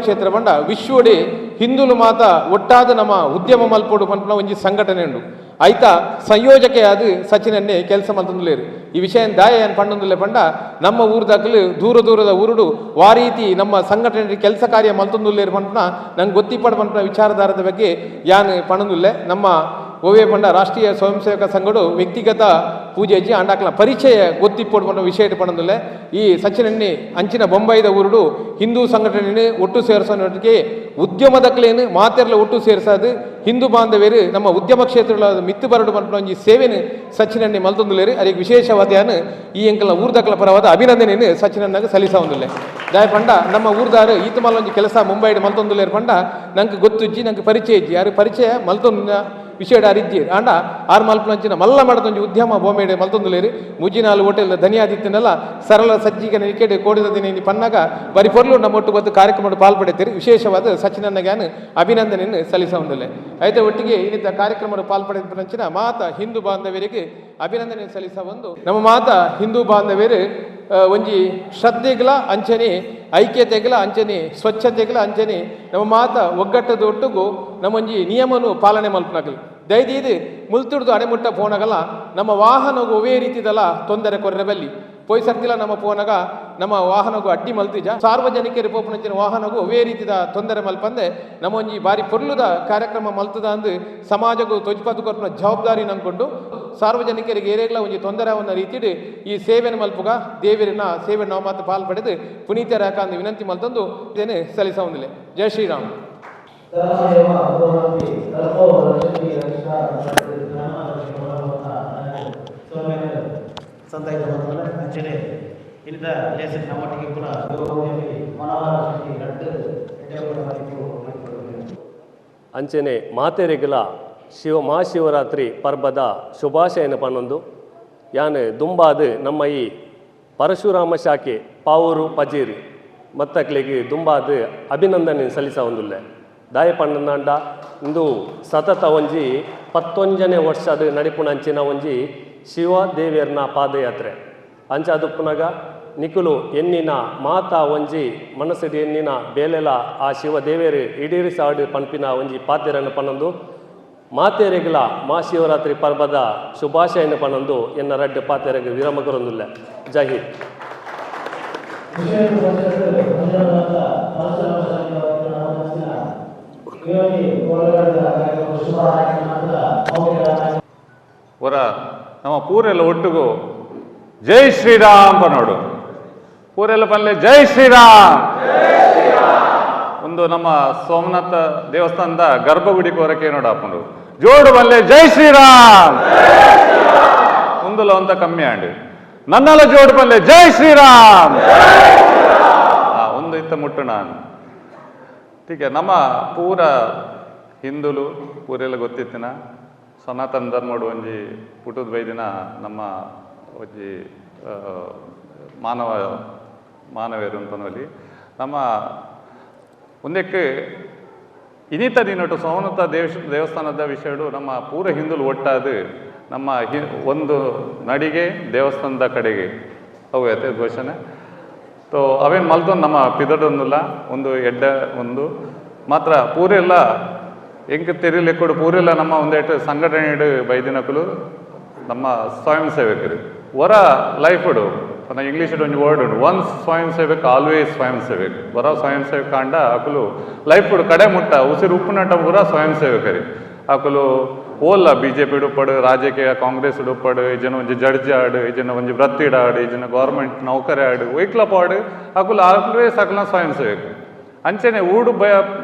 ಕ್ಷೇತ್ರ ಬಂಡ ವಿಶ್ವಡೆ ಹಿಂದುಲು ಮಾತ ಒಟ್ಟಾದ ನಮ್ಮ ಉದ್ಯಮ ಮಲ್ಪೋಡು ಪನ್ಪುನ ಒಂಜಿ ಸಂಘಟನೆ ಉಂಡು. ಐತ ಸಂಯೋಜಕೆಯಾದ ಸಚಿನನ್ನೇ ಕೆಲಸ ಮಲ್ತಂದುಲೇರು. ಈ ವಿಷಯ ದಾಯ ಏನು ಪಂಡೊಂದುಲ್ಲೆ ಪಂಡ ನಮ್ಮ ಊರ್ದಾಕಲು ದೂರ ದೂರದ ಊರುಡು ವಾರೀತಿ ನಮ್ಮ ಸಂಘಟನೆ ಕೆಲಸ ಕಾರ್ಯ ಮಲ್ತೊಂದುಲ್ಲೇರು ಪಂಪನ ನಂಗೆ ಗೊತ್ತಿಪ್ಪಡ ಪಂಪನ ವಿಚಾರಧಾರದ ಬಗ್ಗೆ ಯಾನ್ ಪಣಂದುಲ್ಲೆ. ನಮ್ಮ ಓವೇ ಪಂಡ ರಾಷ್ಟ್ರೀಯ ಸ್ವಯಂ ಸೇವಕ ಸಂಘಡು ವ್ಯಕ್ತಿಗತ ಪೂಜೆ ಅಜ್ಜಿ ಅಂಡಾಕ್ಲ ಪರಿಚಯ ಗೊತ್ತಿಪ್ಪೋಡು ಪಂಡ ವಿಷಯ ಪಣಂದುಲ್ಲೆ. ಈ ಸಚಿನನ್ನಿ ಅಂಚಿನ ಬೊಂಬೈದ ಊರುಡು ಹಿಂದೂ ಸಂಘಟನೆ ಒಟ್ಟು ಸೇರಿಸೋನೊಟ್ಟಿಗೆ ಉದ್ಯಮದಕ್ಲೇನು ಮಾತೆರ್ಲ ಒಟ್ಟು ಸೇರಿಸೋದು ಹಿಂದೂ ಬಾಂಧವ್ಯರು ನಮ್ಮ ಉದ್ಯಮ ಕ್ಷೇತ್ರಗಳ ಮಿತ್ತು ಬರಡು ಪಂಪನ ಒಂಜಿ ಸೇವೆನು ಸಚಿನನ್ನಿ ಮಲ್ತೊಂದುಲ್ಲೇರು. ಅದಕ್ಕೆ ವಿಶೇಷವಾದ ಈ ಎಂಕಲ್ನ ಊರ್ದಕ್ಲ ಪರವಾದ ಅಭಿನಂದನೆಯನ್ನು ಸಚಿನನ್ನಾಗ ಸಲ್ಲಿಸ ಒಂದುಲ್ಲೆ. ದಾಯ ಪಂಡ ನಮ್ಮ ಊರ್ದಾರು ಈತ ಮಲ್ಲೊಂಜಿ ಕೆಲಸ ಮುಂಬೈಡ್ ಮಲ್ತೊಂದುಲ್ಲೇರು ಪಂಡ ನಂಗೆ ಗೊತ್ತುಜ್ಜಿ ನಂಗೆ ಪರಿಚಯ ಇಜ್ಜಿ ಯಾರು ಪರಿಚಯ ಮಲ್ತೊಂದು ವಿಷಯ ಅರಿಜ್ಜಿ ಆಂಡ ಆರು ಮಲ್ಪನಂಚಿನ ಮಲ್ಲ ಮಾಡದೊಂಜಿ ಉದ್ಯಮ ಬೊಂಬೆಡೆ ಮಲ್ತೊಂದುಲೇರು ಮುಜಿನಾಲು ಹೋಟೆಲ್ ಧನಿಯಾದಿತ್ತನೆಲ್ಲ ಸರಳ ಸಜ್ಜಿಗೆ ನಿಕೆಡೆ ಕೋಡಿದ ದಿನ ಪನ್ನಾಗ ಬರಿ ಪೊರ್ಲು ನಮ್ಮ ಒಟ್ಟು ಬತ್ತು ಕಾರ್ಯಕ್ರಮ ಪಾಲ್ಪಡೆತೀರಿ. ವಿಶೇಷವಾದ ಸಚಿನನ್ನ ಗ್ಯಾನ್ ಅಭಿನಂದನೆಯನ್ನು ಸಲ್ಲಿಸ ಹೊಂದಿಲ್ಲ. ಐತೆ ಒಟ್ಟಿಗೆ ಇನ್ನಿದ್ದ ಕಾರ್ಯಕ್ರಮದ ಪಾಲ್ಪಡೆದ ಮಾತ ಹಿಂದೂ ಬಾಂಧವ್ಯರಿಗೆ ಅಭಿನಂದನೆ ಸಲ್ಲಿಸ ಒಂದು ನಮ್ಮ ಮಾತ ಹಿಂದೂ ಬಾಂಧವ್ಯರು ಒಂಜಿ ಶ್ರದ್ಧೆಗಳ ಅಂಚನೆ ಐಕ್ಯತೆಗಳ ಅಂಚನೆ ಸ್ವಚ್ಛತೆಗಳ ಅಂಚನೆ ನಮ್ಮ ಮಾತ ಒಗ್ಗಟ್ಟದ ಒಟ್ಟುಗು ನಮ್ಮೊಂಜಿ ನಿಯಮನು ಪಾಲನೆ ಮಲ್ಪನಗಲು ದಯದೀದು ಮುಲ್ತುಡ್ದು ಅಡೆಮುಟ್ಟ ಪೋನಗಲ ನಮ್ಮ ವಾಹನಗೂ ಒವೇ ರೀತಿದಲ್ಲ ತೊಂದರೆ ಕೊರ್ರೆ ಬಲ್ಲಿ ಪೋಯ್ ಸರ್ತಿಲ ನಮ್ಮ ಪೋನಗ ನಮ್ಮ ವಾಹನಗೂ ಅಡ್ಡಿ ಮಲ್ತಿಜ ಸಾರ್ವಜನಿಕರು ಪೋಪನಂಚಿನ ವಾಹನಗೂ ಒವೇ ರೀತಿದ ತೊಂದರೆ ಮಲ್ಪಂದೆ ನಮ್ಮೊಂಜಿ ಬಾರಿ ಪೊರ್ಲುದ ಕಾರ್ಯಕ್ರಮ ಮಲ್ತದ ಅಂದು ಸಮಾಜಗೂ ತೊಜ್ಪಾತು ಕೊರ್ಪುನ ಜವಾಬ್ದಾರಿ ನಂಬ್ಕೊಂಡು ಸಾರ್ವಜನಿಕರಿಗೆ ಏರೇಗ್ಲ ಒಂಜಿ ತೊಂದರೆ ಅವನ್ನ ರೀತಿಡು ಈ ಸೇವೆನ ಮಲ್ಪುಗ ದೇವರಿನ ಸೇವೆ ನಾವು ಮಾತು ಪಾಲ್ ಪಡೆದು ಪುನೀತರಾಕ ಅಂದು ವಿನಂತಿ ಮಲ್ತಂದು ಇದೇನೆ ಸಲ್ಲಿಸ ಹೊಂದಿಲ್ಲ. ಜೈ ಶ್ರೀರಾಮ್. ಅಂಚನೆ ಇನ್ನಿತ ಲೇಸನ್ ನಮ್ಮೊಟ್ಟಿಗೆ ಪುನಃ ಮನೋಹರ ಶೆಟ್ಟಿ ರಡ್ಡು ಅಂಚನೆ ಮಾತೆರೆಗಲ ಶಿವ ಮಹಾಶಿವರಾತ್ರಿ ಪರ್ಬದ ಶುಭಾಶಯನ ಪನ್ನೊಂದು ಯಾನ್ ದುಂಬಾದು ನಮ್ಮ ಈ ಪರಶುರಾಮ ಶಾಖೆ ಪಾವೂರು ಪಜೀರಿ ಮತ್ತಕ್ಲಿಗೆ ದುಂಬಾದು ಅಭಿನಂದನೆ ಸಲ್ಲಿಸ ಒಂದುಲ್ಲೆ. ದಾಯ ಪಣ್ಣಂಡ ಇಂದು ಸತತ ಒಂಜಿ 19ನೇ ವರ್ಷದ ನಡಿಪುಣಂಚಿನ ಒಂಜಿ ಶಿವ ದೇವಿಯರ್ನ ಪಾದಯಾತ್ರೆ ಅಂಚ ಅದು ಪುನಗ ನಿಕುಲು ಎನ್ನಿನ ಮಾತಾ ಒಂಜಿ ಮನಸ್ಸಿಡು ಎನ್ನಿನ ಬೇಲೆಲ ಆ ಶಿವ ದೇವೇರು ಈಡೇರಿಸಾಡು ಪನ್ಪಿನ ಒಂಜಿ ಪಾತೆರನ್ನು ಪನ್ನೊಂದು ಮಾತೆರೆಗ್ಲ ಮಹಾಶಿವರಾತ್ರಿ ಪರ್ಬದ ಶುಭಾಶಯನ ಪನ್ನೊಂದು ಎನ್ನ ರಡ್ಡು ಪಾತೆರೆಗ್ ವಿರಮ ಕೊರೊಂದುಲ್ಲೆ. ಜೈ ಹಿಂದ್. ಹೊರ ನಮ್ಮ ಪೂರೆಲ್ಲ ಒಟ್ಟುಗು ಜೈ ಶ್ರೀರಾಮ್ ಪನೋಡು ಪೂರೆಲ್ಲ ಪಲ್ಲೆ ಜೈ ಶ್ರೀರಾಮ್. ಒಂದು ನಮ್ಮ ಸೋಮನಾಥ ದೇವಸ್ಥಾನದ ಗರ್ಭಗುಡಿ ಕೋರಕ್ಕೆ ನೋಡಾಪುಂಡು ಜೋಡು ಬಲ್ಲೆ ಜೈ ಶ್ರೀರಾಮ್ ಒಂದುಲ ಅಂತ ಕಮ್ಮಿ ಆಂಡು ನನ್ನೆಲ್ಲ ಜೋಡು ಬಲ್ಲೆ ಜೈ ಶ್ರೀರಾಮ್. ಒಂದು ಇತ್ತ ಮುಟ್ಟು ನಾನು ಟೀಕೆ ನಮ್ಮ ಪೂರ ಹಿಂದುಲು ಪೂರೆಲ್ಲ ಗೊತ್ತಿತ್ತಿನ ಸನಾತನ ಧರ್ಮಡು ಒಂಜಿ ಪುಟದ ಬೈದಿನ ನಮ್ಮ ಒಂಜಿ ಮಾನವ ಮಾನವೇರು ಪನೋಲಿ ನಮ್ಮ ಒಂದಕ್ಕೆ ಇನಿತ ದಿನಟು ಸೋಮನಾಥ ದೇವಸ್ಥಾನದ ವಿಷಯಡು ನಮ್ಮ ಪೂರ ಹಿಂದುಲು ಒಟ್ಟಾದು ನಮ್ಮ ಒಂದು ನಡಿಗೆ ದೇವಸ್ಥಾನದ ಕಡೆಗೆ ಅವು ಐತೆ ಘೋಷಣೆ. ತೋ ಅವೇನು ಮಲ್ತೊಂದು ನಮ್ಮ ಪಿದಡೊಂದುಲ್ಲ ಒಂದು ಎಡ್ಡ ಒಂದು ಮಾತ್ರ ಪೂರೆಲ್ಲ ಎಂಕ್ ತೆರಿಲೆಕ್ಕಡು ಪೂರೆಲ್ಲ ನಮ್ಮ ಒಂದೆಟ್ಟು ಸಂಘಟನೆ ಬೈದಿನಕುಲು ನಮ್ಮ ಸ್ವಯಂ ಸೇವಕರು ವರ ಲೈಫುಡು ಇಂಗ್ಲೀಷ್ ಒಂಜಿ ವರ್ಡ್ ಉಂಡು ಒನ್ಸ್ ಸ್ವಯಂ ಸೇವಕ ಆಲ್ವೇಸ್ ಸ್ವಯಂ ಸೇವಕ ವರ ಸ್ವಯಂ ಸೇವಕ ಅಂಡ ಅಕುಲು ಲೈಫುಡು ಕಡೆ ಮುಟ್ಟ ಉಸಿರು ಉಪ್ಪುನಟ ಪೂರ ಸ್ವಯಂ ಸೇವಕರು ಅಕುಲು ಓಲ್ಲ B J P ಉಪ್ಪಡು ರಾಜಕೀಯ ಕಾಂಗ್ರೆಸ್ ಉಪ್ಪಡು ಇಜನ ಒಂಜಿ ಜಡ್ಜ್ ಆಡು ಇಜನ ಒಂಜಿ ವೃತ್ತಿಡ್ ಆಡು ಇಜನ ಗೌರ್ಮೆಂಟ್ ನೌಕರಿ ಆಡು ಒಯ್ಕ್ಲ ಪಾಡು ಅಕುಲು ಆಲ್ವೇಸ್ ಅಕುಲ ಸ್ವಯಂ ಸೇವಕ. ಅಂಚನೆ ಊಡು ಬಯ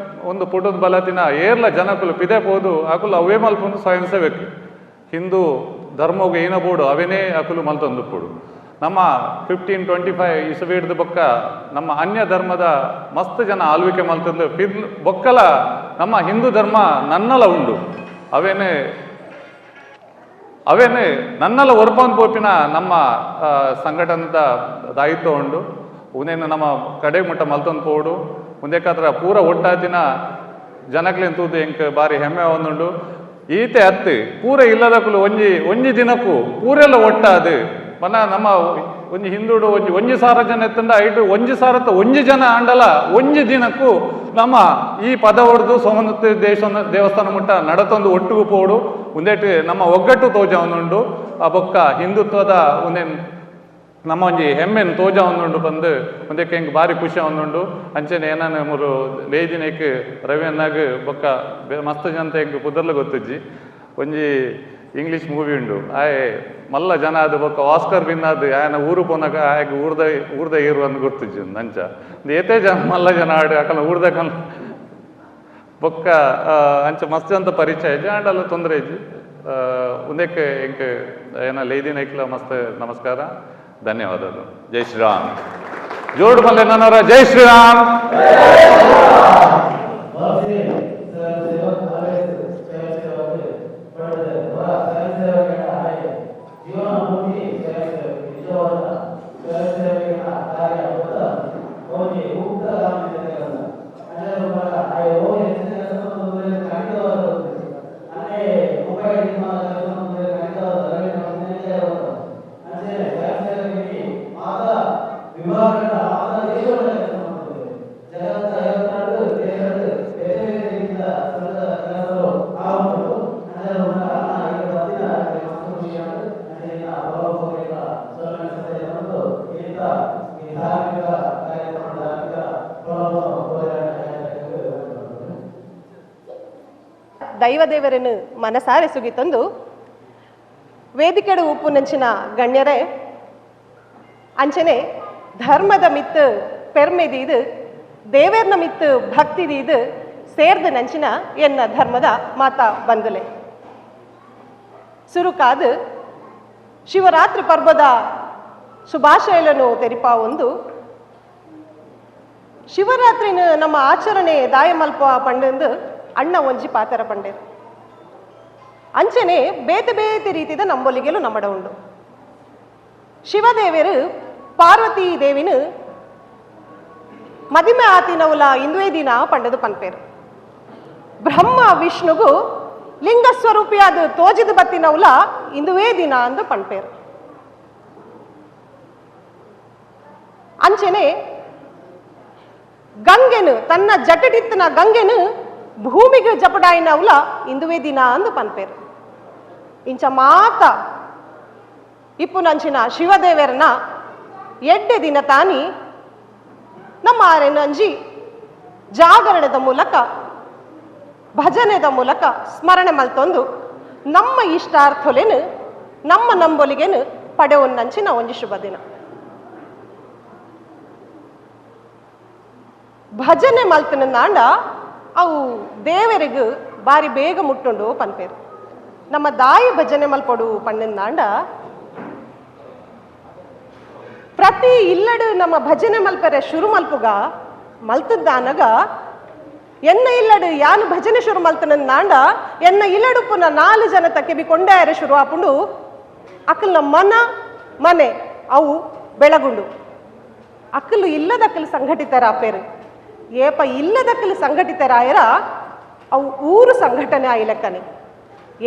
ಒಂದು ಪುಟದ ಬಲತಿನ ಏರ್ಲ ಜನಕುಲು ಪಿದೆ ಪೋದು ಅಕುಲು ಅವೇ ಮಲ್ಪೊಂದು ಸ್ವಯಂ ಸೇವಕ ಹಿಂದೂ ಧರ್ಮಗ್ ಏನ ಬೋಡು ಅವೇನೇ ಅಕುಲು ಮಲ್ತೊಂದುಪ್ಪುಡು. ನಮ್ಮ 1525 ಇಸವೀಡ್ದ ಬೊಕ್ಕ ನಮ್ಮ ಅನ್ಯ ಧರ್ಮದ ಮಸ್ತ್ ಜನ ಆಳ್ವಿಕೆ ಮಲ್ತಂದು ಪಿದ್ ಬೊಕ್ಕಲ ನಮ್ಮ ಹಿಂದೂ ಧರ್ಮ ನನ್ನಲ ಉಂಡು ಅವೇನೇ ಅವೇನೇ ನನ್ನಲ ಒರ್ಪಂದ್ ಪೋಪಿನ ನಮ್ಮ ಸಂಘಟನದ ದಾಯಿತ್ವ ಉಂಡು. ಉನೇನು ನಮ್ಮ ಕಡೆ ಮುಟ್ಟ ಮಲ್ತೊಂದು ಪೋಡು ಉಂದೆಕಾತ್ರ ಪೂರ ಒಟ್ಟಾತಿನ ಜನಕ್ಲೆನ್ ತೂದು ಎಂಕ್ ಬಾರಿ ಹೆಮ್ಮೆ ಒಂದುಂಡು. ಈತೆ ಅತ್ತು ಪೂರ ಇಲ್ಲದಕ್ಕಲು ಒಂಜಿ ಒಂಜಿ ದಿನಕ್ಕೂ ಪೂರೆಲ್ಲ ಒಟ್ಟಾದು ಮನ ನಮ್ಮ ಒಂಜಿ ಹಿಂದೂಡು ಒಂಜಿ ಒಂಜಿ ಸಾವಿರ ಜನ ಎತ್ತಂಡ ಐಟು ಒಂಜಿ ಸಾವಿರತ್ತ ಒಂಜಿ ಜನ ಆಂಡಲ ಒಂಜಿ ದಿನಕ್ಕೂ ನಮ್ಮ ಈ ಪದ ಹೊಡೆದು ಸೋಮನಾಥ ದೇವಸ್ಥಾನ ಮುಟ್ಟ ನಡತೊಂದು ಒಟ್ಟಿಗೂ ಪೋಡು ಒಂದೇಟು ನಮ್ಮ ಒಗ್ಗಟ್ಟು ತೋಜ ಒಂದುಂಡು. ಆ ಬೊಕ್ಕ ಹಿಂದುತ್ವದ ಒಂದೇ ನಮ್ಮ ಒಂಜಿ ಹೆಮ್ಮೆನ್ ತೋಜ ಒಂದುಂಡು ಬಂದು ಒಂದಕ್ಕೆ ಹೆಂಗೆ ಭಾರಿ ಖುಷಿ ಒಂದುಂಡು. ಅಂಚನೆ ಏನಾನ ಮೂರು ಲೇಜಿನೇಕ್ ರವಿ ಅನ್ನಾಗ ಬೊಕ್ಕ ಮಸ್ತ್ ಜನತೆ ಹೆಂಗೆ ಪುದರ್ಲ ಗೊತ್ತಿಜ್ಜಿ ಒಂಜಿ ಇಂಗ್ಲೀಷ್ ಮೂವಿ ಉಂಡು ಆಯೆ ಮಲ್ಲ ಜನ ಅದು ಬೊಕ್ಕ ಆಸ್ಕರ್ ವಿನ್ ಅದು ಆಯನ ಊರು ಪೋನಾಗ ಆಯಗ್ ಊರ್ದ ಊರ್ದ ಏರು ಅಂದ್ ಗೊತ್ತಿಜ್ಜಿ ಅಂಚ ಏತೇ ಜನ ಮಲ್ಲ ಜನ ಆಡು ಅಕಲ ಊರ್ದ ಕಲ್ ಬೊಕ್ಕ ಅಂಚ ಮಸ್ತ್ ಅಂತ ಪರಿಚಯ ಇಜ್ಜಿ ಆಂಡಲ ತೊಂದರೆ ಇಜ್ಜಿ. ಒಂದಕ್ಕೆ ಎಂಕ್ ಏನ ಲೇದಿನೈಕ್ಲ ಮಸ್ತ್ ನಮಸ್ಕಾರ ಧನ್ಯವಾದಗಳು. ಜೈ ಶ್ರೀರಾಮ್. ಜೋಡು ಮಲ್ಲೆ ನನ್ನವರ ಜೈ ಶ್ರೀರಾಮ್. ದೈವದೇವರನ್ನು ಮನಸಾರೆ ಸುಗಿತಂದು ವೇದಿಕೆಡು ಉಪ್ಪು ನಂಚಿನ ಗಣ್ಯರೇ ಅಂಚನೆ ಧರ್ಮದ ಮಿತ್ತು ಪೆರ್ಮೆದೀದು ದೇವೇರ್ನ ಮಿತ್ತು ಭಕ್ತಿದೀದು ಸೇರ್ದ ನಂಚಿನ ಎನ್ನ ಧರ್ಮದ ಮಾತಾ ಬಂದುಲೆ ಸುರುಕಾದು ಶಿವರಾತ್ರಿ ಪರ್ವದ ಶುಭಾಶಯలను ತೆರಿಪಾವೊಂದು ಶಿವರಾತ್ರಿನ ನಮ್ಮ ಆಚರಣೆ ದಾಯಮಲ್ಪ ಪಂಡೆಂದು ಅಣ್ಣ ಒಂಜಿ ಪಾತರ ಪಂಡೇರು ಅಂಚನೆ ಬೇತೆ ಬೇತೆ ರೀತಿದ ನಂಬೊಲಿಗೆಲು ನಮ್ಮಡ ಉಂಡು. ಶಿವದೇವರು ಪಾರ್ವತಿ ದೇವಿನ ಮದಿಮೆ ಆತಿನವುಲ ಇಂದುವೇ ದಿನ ಪಂಡದು ಪನ್ಪೇರು. ಬ್ರಹ್ಮ ವಿಷ್ಣುಗು ಲಿಂಗ ಸ್ವರೂಪಿಯಾದ ತೋಜಿದ ಬತ್ತಿನವುಲ ಇಂದುವೇ ದಿನ ಅಂದು ಪನ್ಪೇರು. ಅಂಚನೆ ಗಂಗೆನು ತನ್ನ ಜಟಡಿತ್ತನ ಗಂಗೆನು ಭೂಮಿಗೆ ಜಪಡಾಯಿನವುಲ ಇಂದುವೇ ದಿನ ಅಂದು ಪನ್ಪೇರು. ಇಂಚ ಮಾತ ಇಪ್ಪುನಂಚಿನ ಶಿವದೇವರನ ಎಡ್ಡೆ ದಿನ ತಾನಿ ನಮ್ಮ ಆರೆನಂಜಿ ಜಾಗರಣದ ಮೂಲಕ ಭಜನೆದ ಮೂಲಕ ಸ್ಮರಣೆ ಮಲ್ತೊಂದು ನಮ್ಮ ಇಷ್ಟಾರ್ಥೊಲೆನು ನಮ್ಮ ನಂಬೊಲಿಗೆನು ಪಡೆವನ್ನಂಚಿನ ಒಂಜಿ ಶುಭ ದಿನ. ಭಜನೆ ಮಲ್ತನಂದಾಂಡ ಅವು ದೇವರಿಗೂ ಬಾರಿ ಬೇಗ ಮುಟ್ಟುಂಡು ಪನ್ಪೇರು. ನಮ್ಮ ದಾಯಿ ಭಜನೆ ಮಲ್ಪೊಡು ಪಣ್ಣಂದಾಂಡ ಪ್ರತಿ ಇಲ್ಲಡು ನಮ್ಮ ಭಜನೆ ಮಲ್ಪರೆ ಶುರು ಮಲ್ಪುಗ ಮಲ್ತದ್ದಾನಗ ಎನ್ನ ಇಲ್ಲಡು ಯಾನು ಭಜನೆ ಶುರು ಮಲ್ತನಂದಾಂಡ ಎನ್ನ ಇಲ್ಲಡು ಪುನಃ 4 ಜನ ತಕ್ಕೆಬಿ ಕೊಂಡಾಯರೆ ಶುರು ಆಪುಂಡು. ಅಕಲ್ನ ಮನ ಮನೆ ಅವು ಬೆಳಗುಂಡು. ಅಕ್ಕಲು ಇಲ್ಲದಕ್ಕಲು ಸಂಘಟಿತರಾಪೇರು, ಏಪ ಇಲ್ಲದಕ್ಕಲು ಸಂಘಟಿತರಾಯರ ಅವು ಊರು ಸಂಘಟನೆ ಆಯ್ಲೆಕ್ಕನೆ.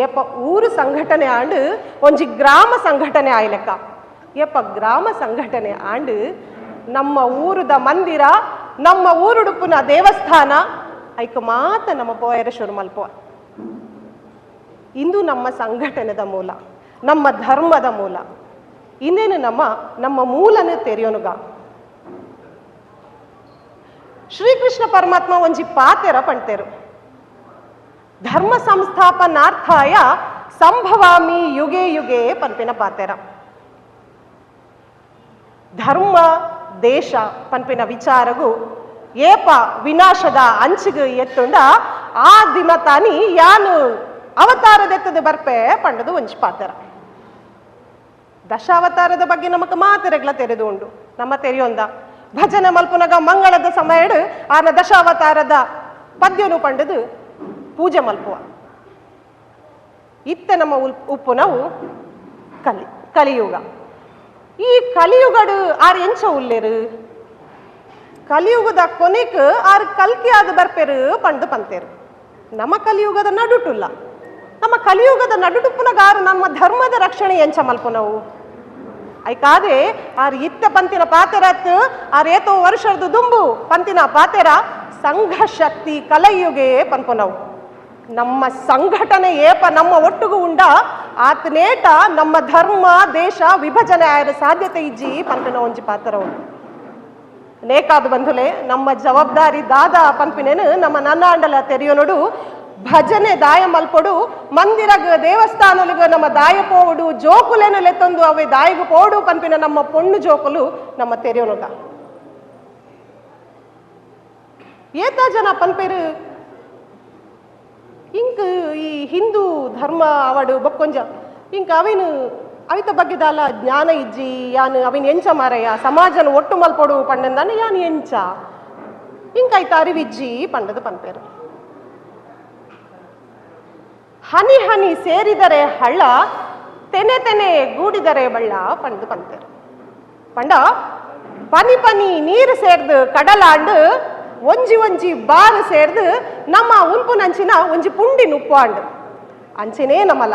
ಏಪ ಊರು ಸಂಘಟನೆ ಆಂಡು ಒಂಜಿ ಗ್ರಾಮ ಸಂಘಟನೆ ಆಯ್ಲೆಕ್ಕ. ಏಪ ಗ್ರಾಮ ಸಂಘಟನೆ ಆಂಡು ನಮ್ಮ ಊರುದ ಮಂದಿರ, ನಮ್ಮ ಊರುಡುಪ್ಪುನ ದೇವಸ್ಥಾನ ಐಕ ಮಾತ ನಮ್ಮ ಪೋಯರ ಶುರು ಮಲ್ಪುವ. ಇಂದು ನಮ್ಮ ಸಂಘಟನೆದ ಮೂಲ, ನಮ್ಮ ಧರ್ಮದ ಮೂಲ. ಇನ್ನೇನು ನಮ್ಮ ನಮ್ಮ ಮೂಲನ ತೆರೆಯೋನುಗ. ಶ್ರೀಕೃಷ್ಣ ಪರಮಾತ್ಮ ಒಂಜಿ ಪಾತೆರ ಪಂತೇರು, ಧರ್ಮ ಸಂಸ್ಥಾಪನಾರ್ಥಾಯ ಸಂಭವಾಮಿ ಯುಗೆ ಯುಗೆ ಪನ್ಪಿನ ಪಾತೆರ. ಧರ್ಮ ದೇಶ ಪನ್ಪಿನ ವಿಚಾರಗು ಏಪ ವಿನಾಶದ ಅಂಚಿಗೆ ಎತ್ತುಂಡ ಆ ದಿನತಾನಿ ಯಾನು ಅವತಾರದೆತ್ತದ ಬರ್ಪೆ ಪಂಡದು ಒಂಜಿ ಪಾತೆರ. ದಶಾವತಾರದ ಬಗ್ಗೆ ನಮಕ್ ಮಾತೆರೆಗ್ಲ ತೆರೆದು ಉಂಡು, ನಮ್ಮ ತೆರೆಯೊಂದ ಭಜನೆ ಮಲ್ಪುನಗ ಮಂಗಳದ ಸಮಯಡು ಆನ ದಶಾವತಾರದ ಪದ್ಯನು ಪಂಡದು ಪೂಜೆ ಮಲ್ಪುವ. ಇತ್ತ ನಮ್ಮ ಉಪ್ಪುನವು ಕಲಿಯುಗ. ಈ ಕಲಿಯುಗಡು ಆರ್ ಎಂಚ ಉಲ್ಲೇರು, ಕಲಿಯುಗದ ಕೊನೆಕ್ ಆರ್ ಕಲ್ಕಿ ಆದ ಬರ್ಪೆರು ಪಂಡು ಪಂತೇರು. ನಮ್ಮ ಕಲಿಯುಗದ ನಡುಟುಲ್ಲ, ನಮ್ಮ ಕಲಿಯುಗದ ನಡುಟುಪ್ಪುನಗಾರು ನಮ್ಮ ಧರ್ಮದ ರಕ್ಷಣೆ ಎಂಚ ಮಲ್ಪುನವು. ಐಕಾದ್ರೆ ಆರ್ ಇತ್ತ ಪಂತಿನ ಪಾತೆರತ್ ಆರ್ ಏತೋ ವರ್ಷದ ದುಂಬು ಪಂತಿನ ಪಾತೆರ ಸಂಘ ಶಕ್ತಿ ಕಲಯುಗೆ ಪನ್ಪುನವು. ನಮ್ಮ ಸಂಘಟನೆ ಏಪ ನಮ್ಮ ಒಟ್ಟುಗು ಉಂಡ ಆತನೇಟ ನಮ್ಮ ಧರ್ಮ ದೇಶ ವಿಭಜನೆ ಆಯರ ಸಾಧ್ಯತೆ ಇಜ್ಜಿ ಪನ್ಪಿನ ಒಂಜಿ ಪಾತ್ರ ಉಂಡು. ನೇಕಾದ ಬಂಧುಲೆ ನಮ್ಮ ಜವಾಬ್ದಾರಿ ದಾದ ಪನ್ಪಿನೇನು ನಮ್ಮ ನನ್ನಾಂಡಲ ತೆರೆಯೋನೋಡು. ಭಜನೆ ದಾಯ ಮಲ್ಪೊಡು, ಮಂದಿರಗ ದೇವಸ್ಥಾನಲಿಗ ನಮ್ಮ ದಾಯ ಪೋವಡು, ಜೋಕುಲೇನು ಲೆತ್ತೊಂದು ಅವೆ ದಾಯಿಗು ಪೋಡು ಪನ್ಪಿನ ನಮ್ಮ ಪೊಣ್ಣು ಜೋಕುಲು ನಮ್ಮ ತೆರೆಯೋನುಗ. ಏತ ಜನ ಪನ್ಪೇರು ಇಂಕ್ ಈ ಹಿಂದೂ ಧರ್ಮ ಅವಡು ಬೊಕ್ಕೊಂಜ ಇಂಕ್ ಅವೇನು ಅವಿತ ಬಗ್ಗೆದಾಲ ಜ್ಞಾನ ಇಜ್ಜಿ, ಯಾನು ಅವಿನ ಎಂಚ ಮಾರಯ್ಯ ಸಮಾಜನ ಒಟ್ಟು ಮಲ್ಪೊಡು ಪಂಡಂದಾನೆ ಯಾನು ಎಂಚ ಇಂಕೈತ ಅರಿವಿಜ್ಜಿ ಪಂಡದು ಪನ್ಪೇರು. ಹನಿ ಹನಿ ಸೇರಿದರೆ ಹಳ್ಳ, ತೆನೆ ತೆನೆ ಗೂಡಿದರೆ ಬಳ್ಳ ಪಂಡು ಪಂತೇರು. ಪಂಡ ಪನಿ ಪನಿ ನೀರು ಸೇರ್ದು ಕಡಲಾಂಡು ಒಂಜಿ ಒಂಜಿ ಬಾರು ಸೇರ್ದು ನಮ್ಮ ಉಲ್ಪುನಂಚಿನ ಒಂಜಿ ಪುಂಡಿ ನುಪ್ಪಾಂಡು ಅಂಚಿನೇ ನಮಲ.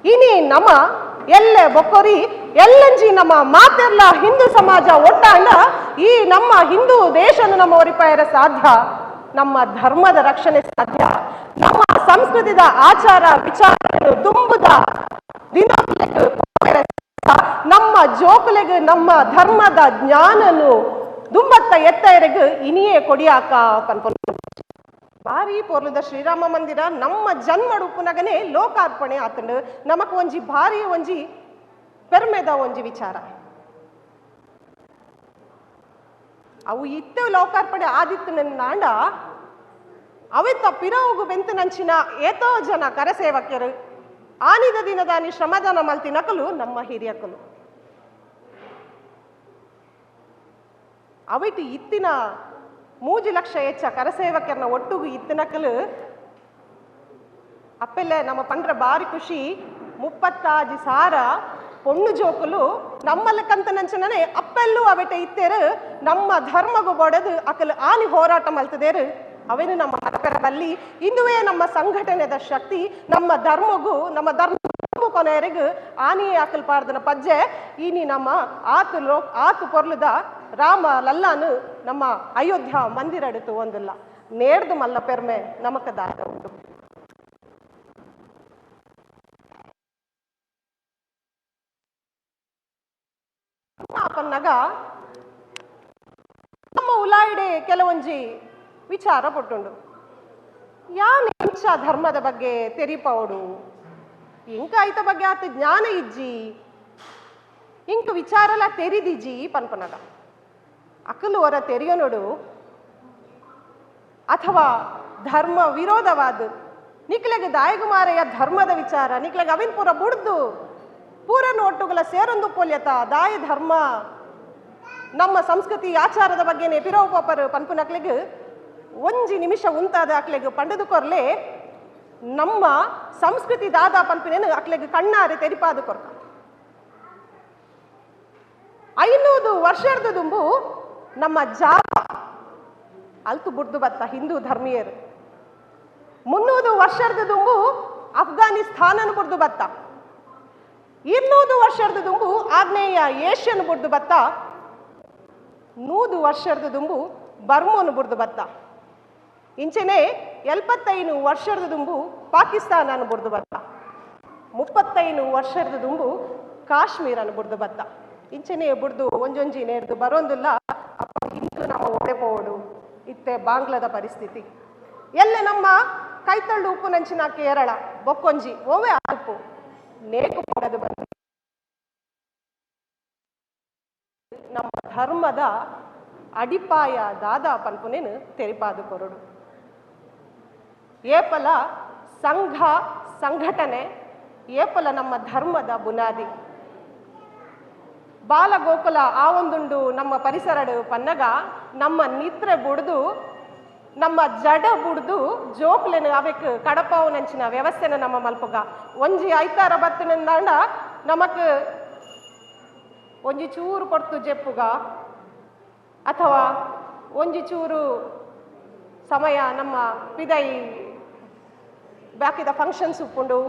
ಇನಿ ನಮ ಎಲ್ಲೆ ಬೊಕ್ಕೊರಿ ಎಲ್ಲಂಜಿ ನಮ್ಮ ಮಾತೆರ್ಲ ಹಿಂದೂ ಸಮಾಜ ಒಟ್ಟಾಂಡ ಈ ನಮ್ಮ ಹಿಂದೂ ದೇಶನ ನಮ್ಮ ಒರಿಪಾಯರ ಸಾಧ್ಯ, ನಮ್ಮ ಧರ್ಮದ ರಕ್ಷಣೆ ಸಾಧ್ಯ, ನಮ್ಮ ಸಂಸ್ಕೃತಿದ ಆಚಾರ ವಿಚಾರ ತುಂಬುದ ದಿನ ನಮ್ಮ ಜೋಕುಲೆಗ್ ನಮ್ಮ ಧರ್ಮದ ಜ್ಞಾನನು ದುಂಬತ್ತ ಎತ್ತರೆಗ್ ಇನಿಯೇ ಕೊಡಿಯಾಕ ಪನ್ಪೊಲು. ಬಾರಿ ಪೊರ್ಲುದ ಶ್ರೀರಾಮ ಮಂದಿರ ನಮ್ಮ ಜನ್ಮಡುಪ್ಪುನಗನೆ ಲೋಕಾರ್ಪಣೆ ಆತಂಡು ನಮಕ್ ಒಂಜಿ ಭಾರಿ ಒಂಜಿ ಪೆರ್ಮೆದ ಒಂಜಿ ವಿಚಾರ. ಅವು ಇತ್ತ ಲೋಕಾರ್ಪಣೆ ಆದಿತ್ತು ನಾಂಡ ಅವೆತ್ತ ಪಿರವುಗು ಬೆಂತನಂಚಿನ ಏತೋ ಜನ ಕರಸೇವಕರು ಆನಿದ ದಿನದಾನಿ ಶ್ರಮದಾನ ಮಲ್ತಿನಕಲು ನಮ್ಮ ಹಿರಿಯಕಲು. ಅವಿಟ್ಟು ಇತ್ತಿನ 3 ಲಕ್ಷ ಹೆಚ್ಚ ಕರಸೇವಕರನ್ನ ಒಟ್ಟುಗು ಇತ್ತಿನಕಲು ಅಪ್ಪೆಲ್ಲ ನಮ್ಮ ಪಂಡ್ರ ಬಾರಿ ಖುಷಿ. 36,000 ಪೊಣ್ಣು ಜೋಕುಲು ನಮ್ಮಲ್ಲ ಕಂತನಂಚನೇ ಅಪ್ಪೆಲ್ಲೂ ಅವೆಟ ಇತ್ತೇರು ನಮ್ಮ ಧರ್ಮಗು ಬೊಡೆದು ಅಕಲು ಆನಿ ಹೋರಾಟ ಮಲ್ತದೇರು. ಅವೇನು ನಮ್ಮ ಬಲ್ಲಿ ಇಂದುವೇ ನಮ್ಮ ಸಂಘಟನೆದ ಶಕ್ತಿ, ನಮ್ಮ ಧರ್ಮಗು ನಮ್ಮ ಧರ್ಮ ಕೊನೆಯರೆಗು ಆನಿಯೇ ಅಕಲ್ ಪಾಡ್ದನ ಪಜ್ಜೆ ಇನಿ ನಮ್ಮ ಆತು ಲೋ ಆತು ಪೊರ್ಲುದ ರಾಮ ಲಲ್ಲಾನು ನಮ್ಮ ಅಯೋಧ್ಯ ಮಂದಿರ ಒಂದಿಲ್ಲ ನೇರ್ದು ಮಲ್ಲ ಪೆರ್ಮೆ ನಮಕ ದಾದ ಉಂಟು. ಪನ್ನಗ ನಮ್ಮ ಉಲಾಯಿಡೆ ಕೆಲವೊಂಜಿ ವಿಚಾರ ಪಟ್ಟುಂಡು, ಯಾನ್ ಎಂಚ ಧರ್ಮದ ಬಗ್ಗೆ ತೆರಿಪವಡು, ಇಂಕ ಐತ ಬಗ್ಗೆ ಆತ ಜ್ಞಾನ ಇಜ್ಜಿ, ಇಂಕ ವಿಚಾರಲ ತೆರಿದಿಜ್ಜಿ ಪನ್ಪನಗ ಅಕಲು ಹೊರ ತೆರಿಯೋನೋಡು ಅಥವಾ ಧರ್ಮ ವಿರೋಧವಾದ ನಿಕ್ಲೆಗ್ ದಾಯಗುಮಾರೆಯ ಧರ್ಮದ ವಿಚಾರ ನಿಕ್ಲೆಗ್ ಅವಿನ್ ಪೂರ ಬುಡ್ದು ಪೂರನ್ನು ಒಟ್ಟುಗಳ ಸೇರೊಂದು ಪೊಲ್ಯತ ದಾಯ ಧರ್ಮ ನಮ್ಮ ಸಂಸ್ಕೃತಿ ಆಚಾರದ ಬಗ್ಗೆನೆ ಪಿರವು ಪಾಪರು ಪನ್ಪುನಕ್ಲೆಗ್ ಒಂಜಿ ನಿಮಿಷ ಉಂತಾದ ಅಕ್ಲೆಗ್ ಪಂಡದು ಕೊರ್ಲೆ ನಮ್ಮ ಸಂಸ್ಕೃತಿ ದಾದ ಪನ್ಪಿನೇನು ಅಕ್ಲೆಗ್ ಕಣ್ಣಾರೆ ತೆರಿಪಾದ ಕೊರ್ಕ. 500 ವರ್ಷದ ದುಂಬು ನಮ್ಮ ಜಾವ ಅಲ್ತು ಬುಡ್ದು ಬತ್ತ ಹಿಂದೂ ಧರ್ಮೀಯರು. 300 ವರ್ಷದ ದುಂಬು ಅಫ್ಘಾನಿಸ್ತಾನನು ಬುಡ್ದು ಬತ್ತ. 200 ವರ್ಷದ ದುಂಬು ಆಗ್ನೇಯ ಏಷ್ಯನ್ ಬುಡ್ದು ಬತ್ತ. 100 ವರ್ಷದ ದುಂಬು ಬರ್ಮೋನು ಬುಡ್ದು ಬತ್ತ. ಇಂಚೆನೆ 75 ವರ್ಷದ ದುಂಬು ಪಾಕಿಸ್ತಾನನು ಬುಡ್ದು ಬತ್ತ. 35 ವರ್ಷದ ದುಂಬು ಕಾಶ್ಮೀರನು ಬುಡ್ದು ಬತ್ತ. ಇಂಚೆನೆ ಬುಡ್ದು ಒಂಜೊಂಜಿ ನೇರ್ದು ಬರೋಂದಿಲ್ಲ. ಅಪ್ಪ ಹಿಂದೂ ನಮ್ಮ ಒಡೆಪೋಡು ಇತ್ತೆ ಬಾಂಗ್ಲಾದ ಪರಿಸ್ಥಿತಿ. ಎಲ್ಲ ನಮ್ಮ ಕೈತಳ್ಳು ಉಪ್ಪು ನಂಚಿನ ಕೇರಳ ಬೊಕ್ಕೊಂಜಿ ಓವೇ ಉಪ್ಪು ನೇಕು ಪಡದು ಬಂದು ನಮ್ಮ ಧರ್ಮದ ಅಡಿಪಾಯ ದಾದಾ ಪನ್ಪುನೇನು ತೆರಿಪಾದು ಕೊರಡು. ಏಪಲ ಸಂಘ ಸಂಘಟನೆ ಏಪಲ ನಮ್ಮ ಧರ್ಮದ ಬುನಾದಿ. ಬಾಲಗೋಕುಲ ಆ ಒಂದುಂಡು ನಮ್ಮ ಪರಿಸರಡು ಪನ್ನಗ ನಮ್ಮ ನಿದ್ರೆ ಬುಡ್ದು ನಮ್ಮ ಜಡ ಬುಡ್ದು ಜೋಕ್ಲೆನು ಅವೆಕ್ ಕಡಪಾವು ನಂಚಿನ ವ್ಯವಸ್ಥೆನ ನಮ್ಮ ಮಲ್ಪುಗ. ಒಂಜಿ ಐತಾರ ಬತ್ತಿನಿಂದಾಂಡ ನಮಕ್ ಒಂಜಿ ಚೂರು ಕೊಡ್ತು ಜೆಪ್ಪುಗ ಅಥವಾ ಒಂಜಿ ಚೂರು ಸಮಯ ನಮ್ಮ ಪಿದೈ ಬಾಕಿದ ಫಂಕ್ಷನ್ಸ್ ಉಪ್ಪುಂಡು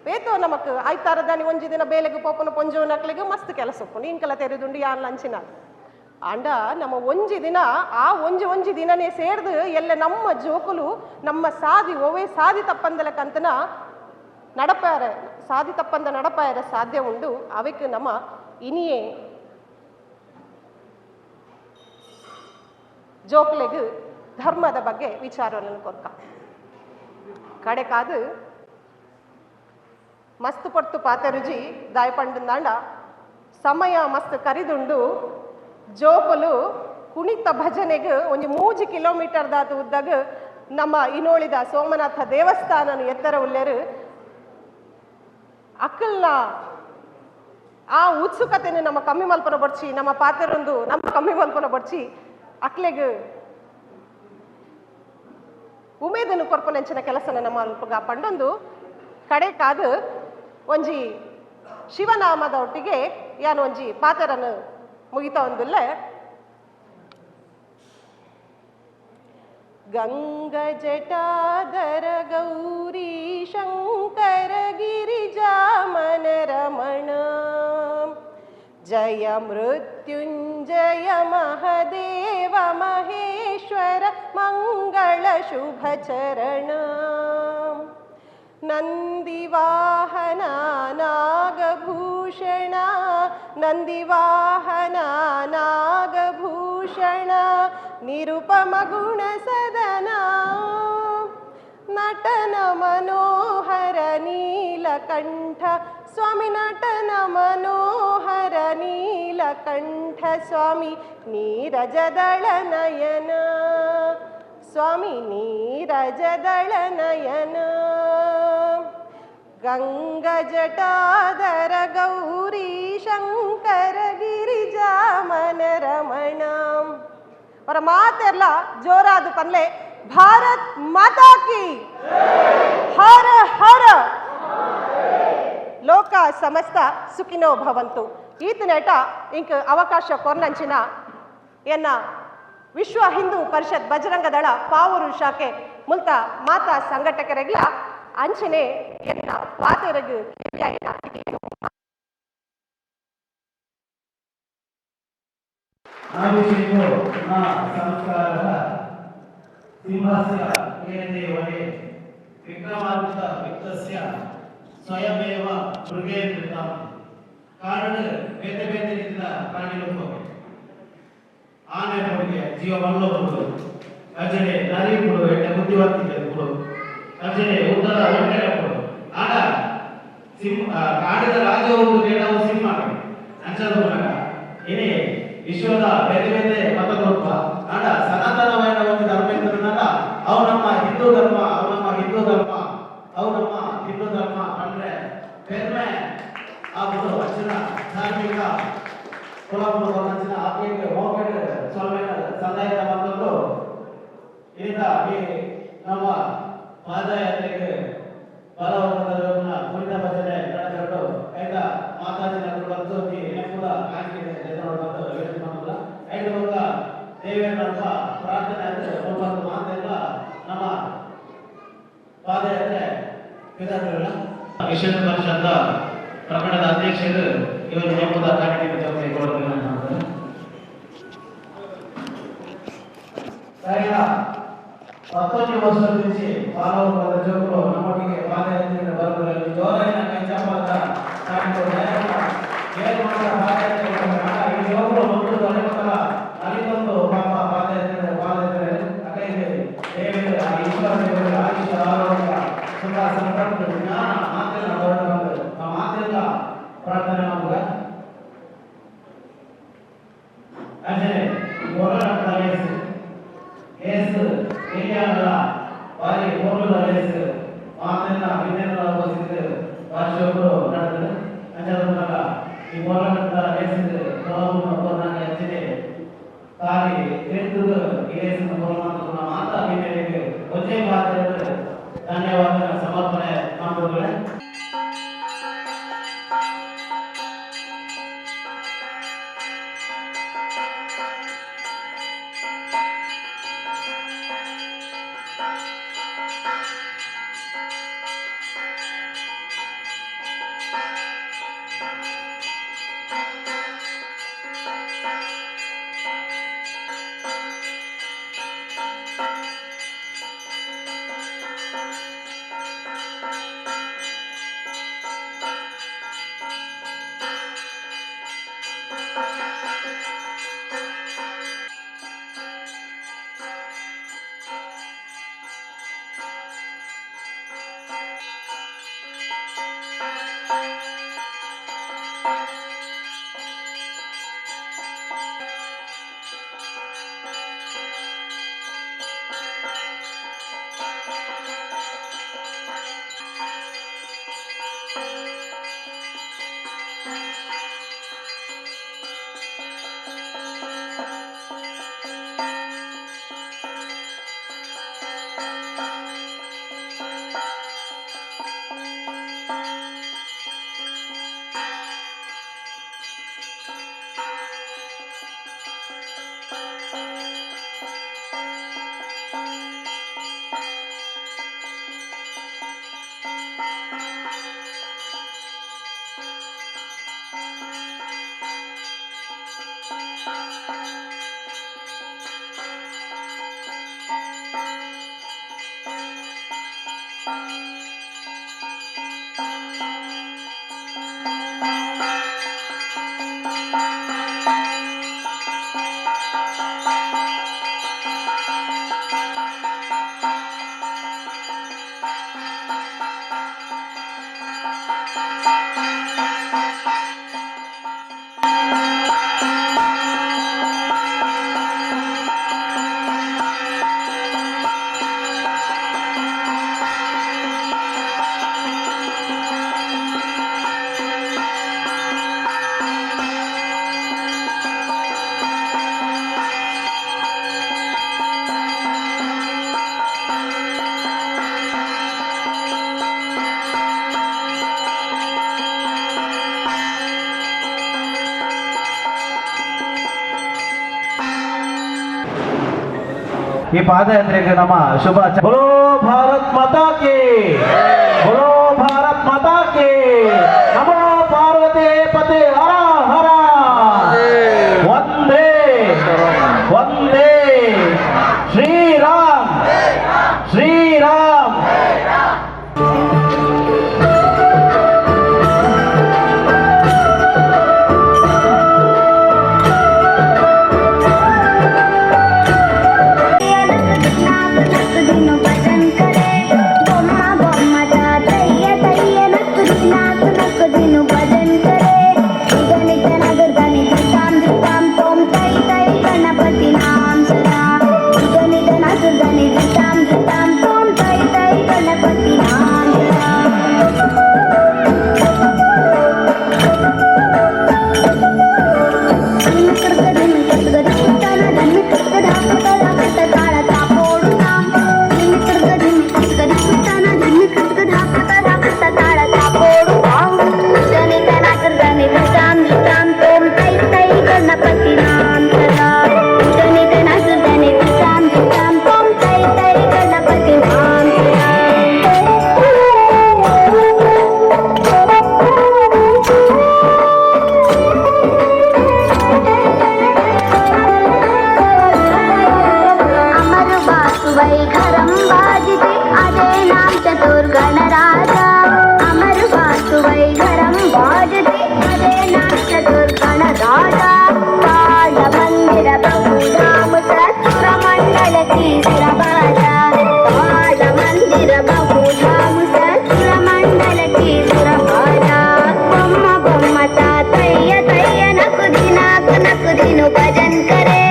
ಬೇತೋ ನಮಕ್ ಐತಾರದಾನಿ ಒಂಜಿ ದಿನ ಬೇಲೆಗ್ ಪೋಪುನ ಪೊಂಜೋ ನಕ್ಲೆಗ್ ಮಸ್ತ್ ಕೆಲಸ ಉಪ್ಪುಂಡು ಇಂಕಲ ತೆರೆದುಂಡು ಯಾನ್ ಲಂಚಿನ ಆಂಡ ನಮ್ಮ ಒಂಜಿ ದಿನ ಆ ಒಂಜಿ ಒಂಜಿ ದಿನನೇ ಸೇರ್ದು ಎಲ್ಲ ನಮ್ಮ ಜೋಕುಲು ನಮ್ಮ ಸಾದಿ ಓವೇ ಸಾದಿ ತಪ್ಪಂದಲಕ್ಕಂತನ ನಡಪಾರ ಸಾದಿ ತಪ್ಪಂದ ನಡಪಾಯರ ಸಾಧ್ಯ ಉಂಡು. ಅವೆಕ್ ನಮ್ಮ ಇನಿಯೇ ಜೋಕ್ಲೆಗ್ ಧರ್ಮದ ಬಗ್ಗೆ ವಿಚಾರವನ್ನು ಕೊರ್ಕ ಕಡೆಕಾದು ಮಸ್ತ್ ಪೊರ್ತು ಪಾತೆರುಜಿ ದಾಯಪಂಡುಂದಾಂಡ ಸಮಯ ಮಸ್ತ್ ಕರಿದುಂಡು. ಜೋಕುಲು ಕುಣಿತ ಭಜನೆಗೆ ಒಂಜಿ 3 ಕಿಲೋಮೀಟರ್ ದಾತು ಉದ್ದಾಗ ನಮ್ಮ ಇನೋಳಿದ ಸೋಮನಾಥ ದೇವಸ್ಥಾನನು ಎತ್ತರ ಉಲ್ಲೇರು. ಅಕ್ಕಲ್ನ ಆ ಉತ್ಸುಕತೆಯನ್ನು ನಮ್ಮ ಕಮ್ಮಿ ಮಲ್ಪನ ಬಡ್ಚಿ ನಮ್ಮ ಪಾತೆರೊಂದು ನಮ್ಮ ಕಮ್ಮಿ ಮಲ್ಪನ ಬಡ್ಚಿ ಅಕ್ಲೆಗ್ ಉಮೇದನ್ನು ಕೊರ್ಪನೆಂಚಿನ ಕೆಲಸನ ನಮ್ಮ ಅಲ್ಪಗ ಪಂಡೊಂದು ಕಡೆ ಕಾದು ಒಂಜಿ ಶಿವನಾಮದ ಒಟ್ಟಿಗೆ ಯಾನು ಒಂಜಿ ಪಾತೆರನ್ನು ಮುಗಿತ ಒಂದುಲ್ಲ. ಗಂಗ ಜಟಾಧರ ಗೌರಿ ಶಂಕರ ಗಿರಿಜಾ ಮನರಮಣ ಜಯ ಮೃತ್ಯುಂಜಯ ಮಹದೇವ ಮಹೇಶ್ವರ ಮಂಗಳ ಶುಭಚರಣ ನಂದಿವಾಹನ ನಾಗಭೂಷಣ ನಂದಿವಾಹನ ನಾಗಭೂಷಣ ನಿರುಪಮ ಗುಣ ಸದನ ನಟನ ಮನೋಹರ ನೀಲಕಂಠ ಸ್ವಾಮಿ ನಟನ ಮನೋಹರ ನೀಲಕಂಠ ಸ್ವಾಮಿ ನೀರಜದಳ ನಯನ ಸ್ವಾಮಿ ನೀರಜದಳ ನಯನ ಗಂಗ ಜಟಾಧರ ಗೌರಿ ಶಂಕರ ಗಿರಿಜಾ ಮನರಮಣ. ಅವರ ಮಾತೆಲ್ಲ ಜೋರಾದ ಪನ್ಲೆ ಭಾರತ್ ಮಾತಾ ಕಿ ಹರ ಹರ ಲೋಕ ಸಮಸ್ತ ಸುಖಿನೋ ಭವಂತು. ಈತನೇಟ ಇಂಕ್ ಅವಕಾಶ ಕೊರ್ನಂಚಿನ ಎನ್ನ ವಿಶ್ವ ಹಿಂದೂ ಪರಿಷತ್ ಬಜರಂಗ ದಳ ಪಾವೂರು ಶಾಖೆ ಮುಲ್ತ ಮಾತಾ ಸಂಘಟಕರೆಗ್ಲ ಅಂಚನೆ ಎನ್ನ ಪಾತೆರಗು ಸ್ವಯಮೇವ ಮೃಗೇಂದ್ರಿತ ಕಾರಣ ಬೇತೆ ಬೇತೆ ರೀತಿಯ ಪ್ರಾಣಿಗಳು ಆನೆ ಕೊಡುಗೆ ಜೀವ ಮಲ್ಲಬಹುದು ಅಂಚನೆ ನರಿ ಕೊಡು ಎಡ್ಡೆ ಬುದ್ಧಿವಂತಿಕೆ ಕೊಡು ಅಂಚನೆ ಉದ್ದದ ಒಂಟೆ ಕೊಡು ಆಡ ಸಿಂಹ ಕಾಡಿದ ರಾಜ ಒಂದು ಕೇಳವು ಸಿಂಹ ಅಂಚದ ಮೂಲಕ ಏನೇ ವಿಶ್ವದ ಬೇರೆ ಬೇರೆ ಮತದೊಪ್ಪ ಆಡ ಸನಾತನವಾದ ಒಂದು ಧರ್ಮ ಇದ್ದದನ್ನಲ್ಲ ಅವು ನಮ್ಮ ಹಿಂದೂ ಧರ್ಮ ಅವು ನಮ್ಮ ಹಿಂದೂ ಧರ್ಮ ಅವು ನಮ್ಮ ಹಿಂದೂ ಧರ್ಮ ಅಂದ್ರೆ ಪೆರ್ಮೆ ಆಗುದು ಅಚ್ಚಿನ ಧಾರ್ಮಿಕ ಕುಲಪುರ ಅಂಚಿನ ಆಪೇಟ್ ಮೋಕೆಟ್ ಸೊಲ್ಮೆನ ಸಂದಾಯದ ಮತ್ತೊಂದು ಇದರಿಂದ ಈ ನಮ್ಮ ಪಾದಯಾತ್ರೆಗೆ ಬಲವಂತದವರನ್ನ ಕುಣಿತ ಭಜನೆ ನಡೆಸಿಕೊಂಡು ಆಯ್ತಾ ಮಾತಾಜಿನ ಬಂದು ನೆನಪುದ ಕಾಣಿಕೆ ಬಂದು ವೇದಿಕೆ ಮಾಡುಲ್ಲ. ಐದು ಬೊಕ್ಕ ದೇವೇಂದ್ರಪ್ಪ ಪ್ರಾರ್ಥನೆ ಆದ್ ಮುಲ್ಪ ಮಾತೆಲ್ಲ ನಮ್ಮ ಪಾದಯಾತ್ರೆ ಪಿದಾಡುವಲ್ಲ. ವಿಶ್ವ ಪರಿಷತ್ ಪ್ರಕರಣದ ಅಧ್ಯಕ್ಷರು ಇವರು ನೆನಪುದ ಕಾಣಿಕೆ ಕೊಡುತ್ತಾರೆ. ಕಳೆದ 19 ವರ್ಷದ నుంచి ಪಾಲವರ ಜೋಕುಲು ನಮ್ಮೊಟ್ಟಿಗೆ ಪಾದಯಾತ್ರೆ ಬರುವುದರಲ್ಲಿ ಜೋರಾಯಿನ ಕೈಚಪ್ಪಾದ ಪಾದಯಾತ್ರೆ. ಈ ಜೋಕುಲು ಮೊದಲು ಅನೇಕಲ ಅಲ್ಲಿಗೊಂದು ಪಾಪ ಪಾದಯಾತ್ರೆ ಪಾದಯಾತ್ರೆ ಅಕೈದೆ ದೇವರು ಆ ಈಶ್ವರ ದೇವರ ಆಯುಷ್ಯ, ಆರೋಗ್ಯ, ಸುಖ, ಸಂಪತ್ತು, ಜ್ಞಾನ ಮಾತೆಲ್ಲ ಬರಬೇಕು. ಆ ಮಾತೆಲ್ಲ ಪ್ರಾರ್ಥನೆ ಮಾಡುವ. ಅಂಚನೆ ಹೋರಾಟದ ಲೇಸ್ ಲೇಸ್ ಏರಿಯಾದ ಬಾರಿ ಪೊರ್ಲುದ ಲೇಸ್ ಮಾತೆಲ್ಲ ವಿಜ್ಞಾನದ ಉಪಸ್ಥಿತಿ ವರ್ಷಗಳು ನಡೆದಿದೆ. ಅಂಚಾದ ಮೂಲಕ ಈ ಹೋರಾಟದ ಲೇಸ್ ಪೊಲವು ಪೊರ್ನಾಗ ಅಂಚನೆ ತಾರಿ ತಿರುಗುದು ಈ ಲೇಸನ್ನು ಪೊರ್ಲು ಮಾತ ವಿಜ್ಞಾನಿಗೆ ಒಂಜೇ ಪಾತ್ರದ ಧನ್ಯವಾದ ಸಮರ್ಪಣೆ ಮಾಡುವುದೇ. ಈ ಪಾದಯಾತ್ರೆಗೆ ನಮ್ಮ ಶುಭ. ಬೋಲೋ ಭಾರತ್ ಮಾತಾ ಕಿ, ಬೋಲೋ ಭಾರತ್ ಮಾತಾ ಕಿ, ನಮೋ ಪಾರ್ವತಿ ಪತಿ, ಹರ ಹರ, ವಂದೇ ವಂದೇ ಶ್ರೀರಾಮ್ ಶ್ರೀರಾಮ್. दिनो भजन करे, बम्मा बम्मा जाते। दिनो भजन करे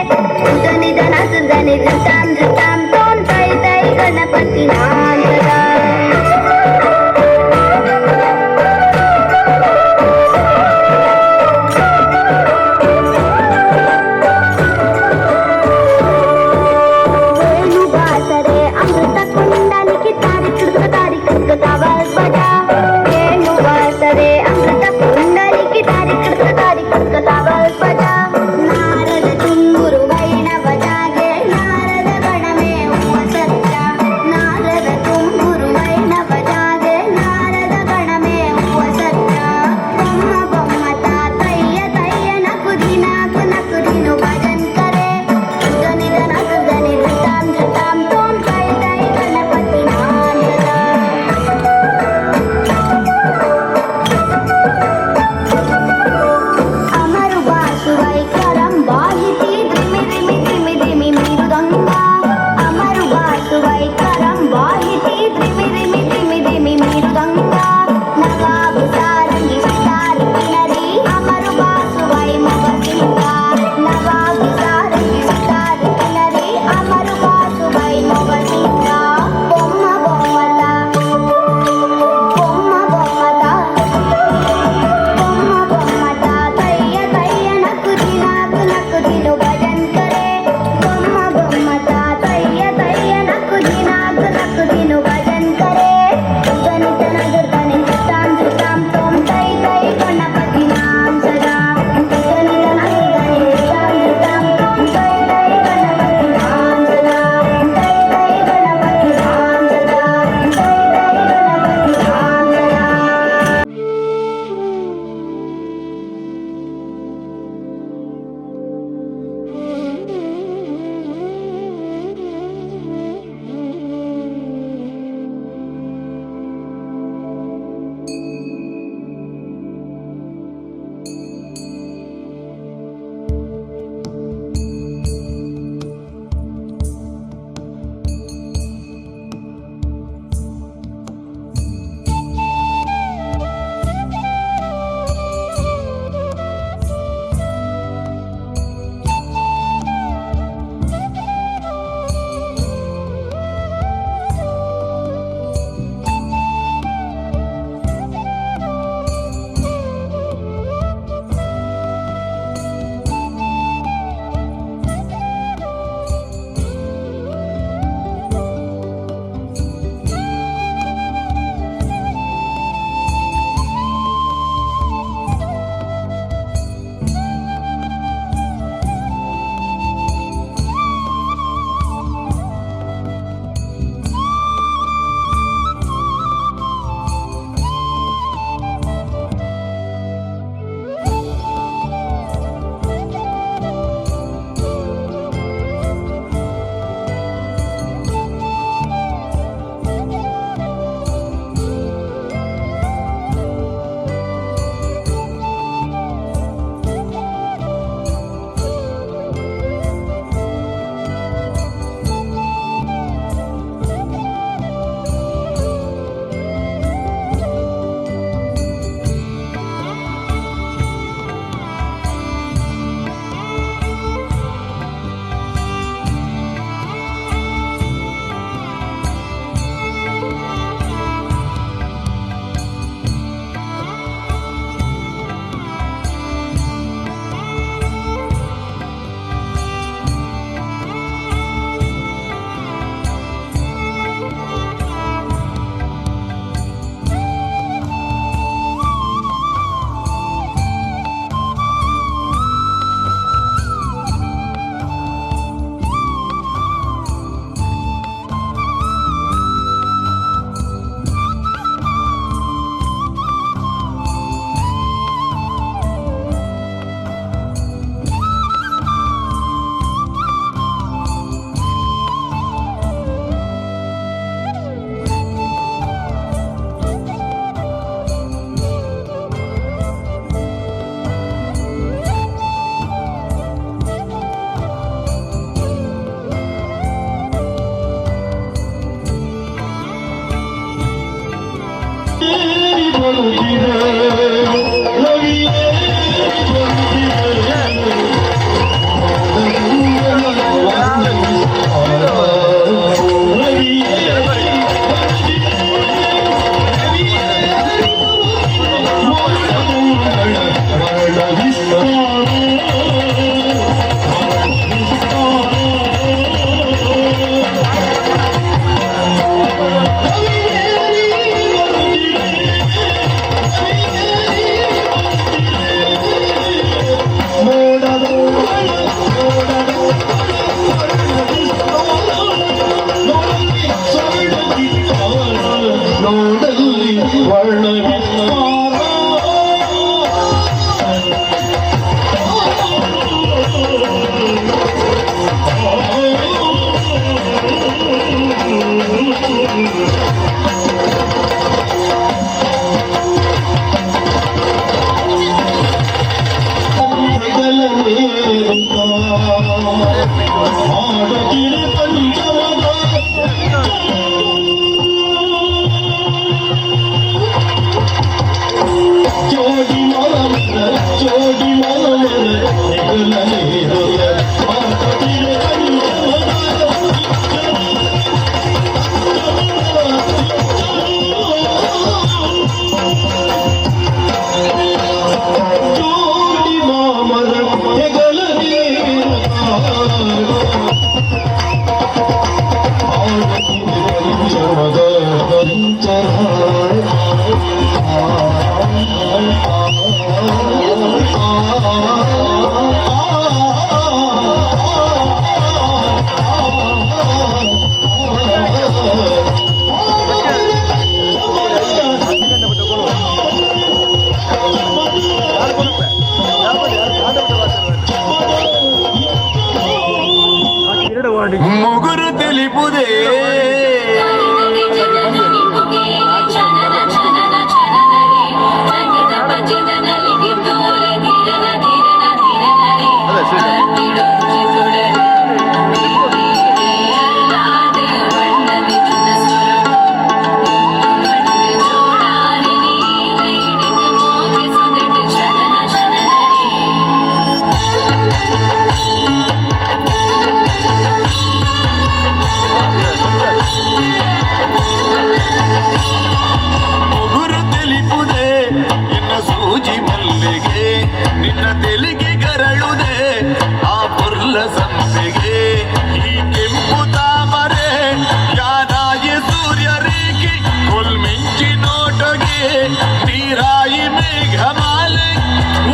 उदनि धनस धनि धताम धताम तोम तै तै गणपति नाम सदा। वेणुवासरे अमृत कुंडलिकी तारी कृत तारी कृत तावल बजा। वेणुवासरे अमृत कुंडलिकी तारी कृत तारी कृत तावल बजा। नारद तुम्बुरु वैणव जागे नारद गण में उम सच्चा। नारद तुम्बुरु वैणव जागे नारद गण में उम सच्चा। बొమ్మ బొమ్మ తాతయ్య తయ్య నకు దినాకు నకు దిను భజన్ करे। ఉదని నకు దని ధతాం ధతాం తోం తై తై గణపతి నామ సదా। అమరు బాసువైకరం బాహితి ద్రిమి ద్రిమి ద్రిమి ద్రిమి మృదంగా। అమరు బాసువైకరం బాహితి ద్రిమి ద్రిమి ద్రిమి ద్రిమి మృదంగా। నవాబు సారంగి సితారు కినరి అమరు బాసువై మొగసింగ। నవాబు సారంగి సితారు కినరి అమరు బాసువై మొగసింగ। బొమ్మ బొమ్మత బొమ్మ బొమ్మత బొమ్మ బొమ్మ తాతయ్య తయ్య నకు దినాకు నకు దిను భజన్ करे। బొమ్మ బొమ్మ తాతయ్య తయ్య నకు దినాకు నకు దిను భజన్ करे। ఉదని తన దుర్గని ధతాం ధతాం తోం తై తై గణపతి నామ సదా। ఉదని తన దుర్గని ధతాం ధతాం తోం తై తై గణపతి నామ సదా। తై తై గణపతి నామ సదా। తై తై గణపతి నామ సదా। ಮುಗುರು ತಿಳಿಪುದೇ ಮುಗುರು ತಿಳಿಪುದೆ ಎನ್ನ ಸೂಜಿ ಮಲ್ಲಿಗೆ ನಿನ್ನ ತೆಲಿಗೆ ಗರಳುದೆ ಆ ಪೊರ್ಲ ಸಂಪಿಗೆ ಈ ಕೆಂಪು ತಾಮರೆ ಯಾನಾಯಿ ಸೂರ್ಯ ರೇಖೆ ಕೊಲ್ಮಿಂಚಿ ನೋಟಗೆ ನೀರಾಯಿ ಮೇಘಮಾಲೆ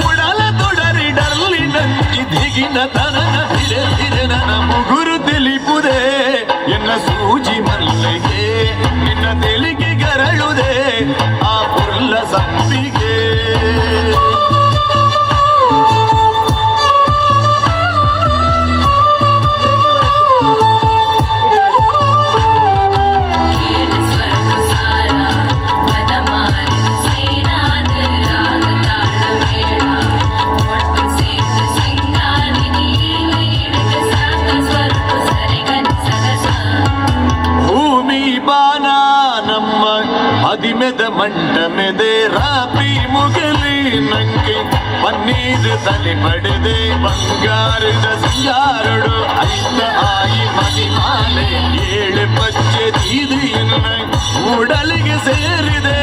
ಉಡಲ ತೊಡರಿ ಡರ್ಲಿ ನಂಚಿ ದಿಗಿನ ತನನ ಧಿರೆ ಧಿರೆ ನನ ಮುಗುರು ತಿಳಿಪುದೆ ಎನ್ನ ಸೂಜಿ ಮಲ್ಲಿಗೆ ನಿನ್ನ ತೆಲಿಗೆ ಗರಳುದೆ ಆ ಪುರ್ಲ ಸಂಪಿಗೆ. ಭೂಮಿ ಬಾನ ನಮ್ಮ ಮದಿಮೆದ ಮಂಟಮೆದೆ ರಾಪಿ ಮುಗಲಿ ನಂಗೆ ಪನ್ನೀರು ತಲೆ ಪಡೆದೆ ಬಂಗಾರದ ಸಿಂಗಾರಡು ಐತ ಆಯಿ ಮಣಿಮಾಲೆ ಏಳು ಪಚ್ಚೆ ತೀದು ಎನ್ನ ಉಡಲಿಗೆ ಸೇರಿದೆ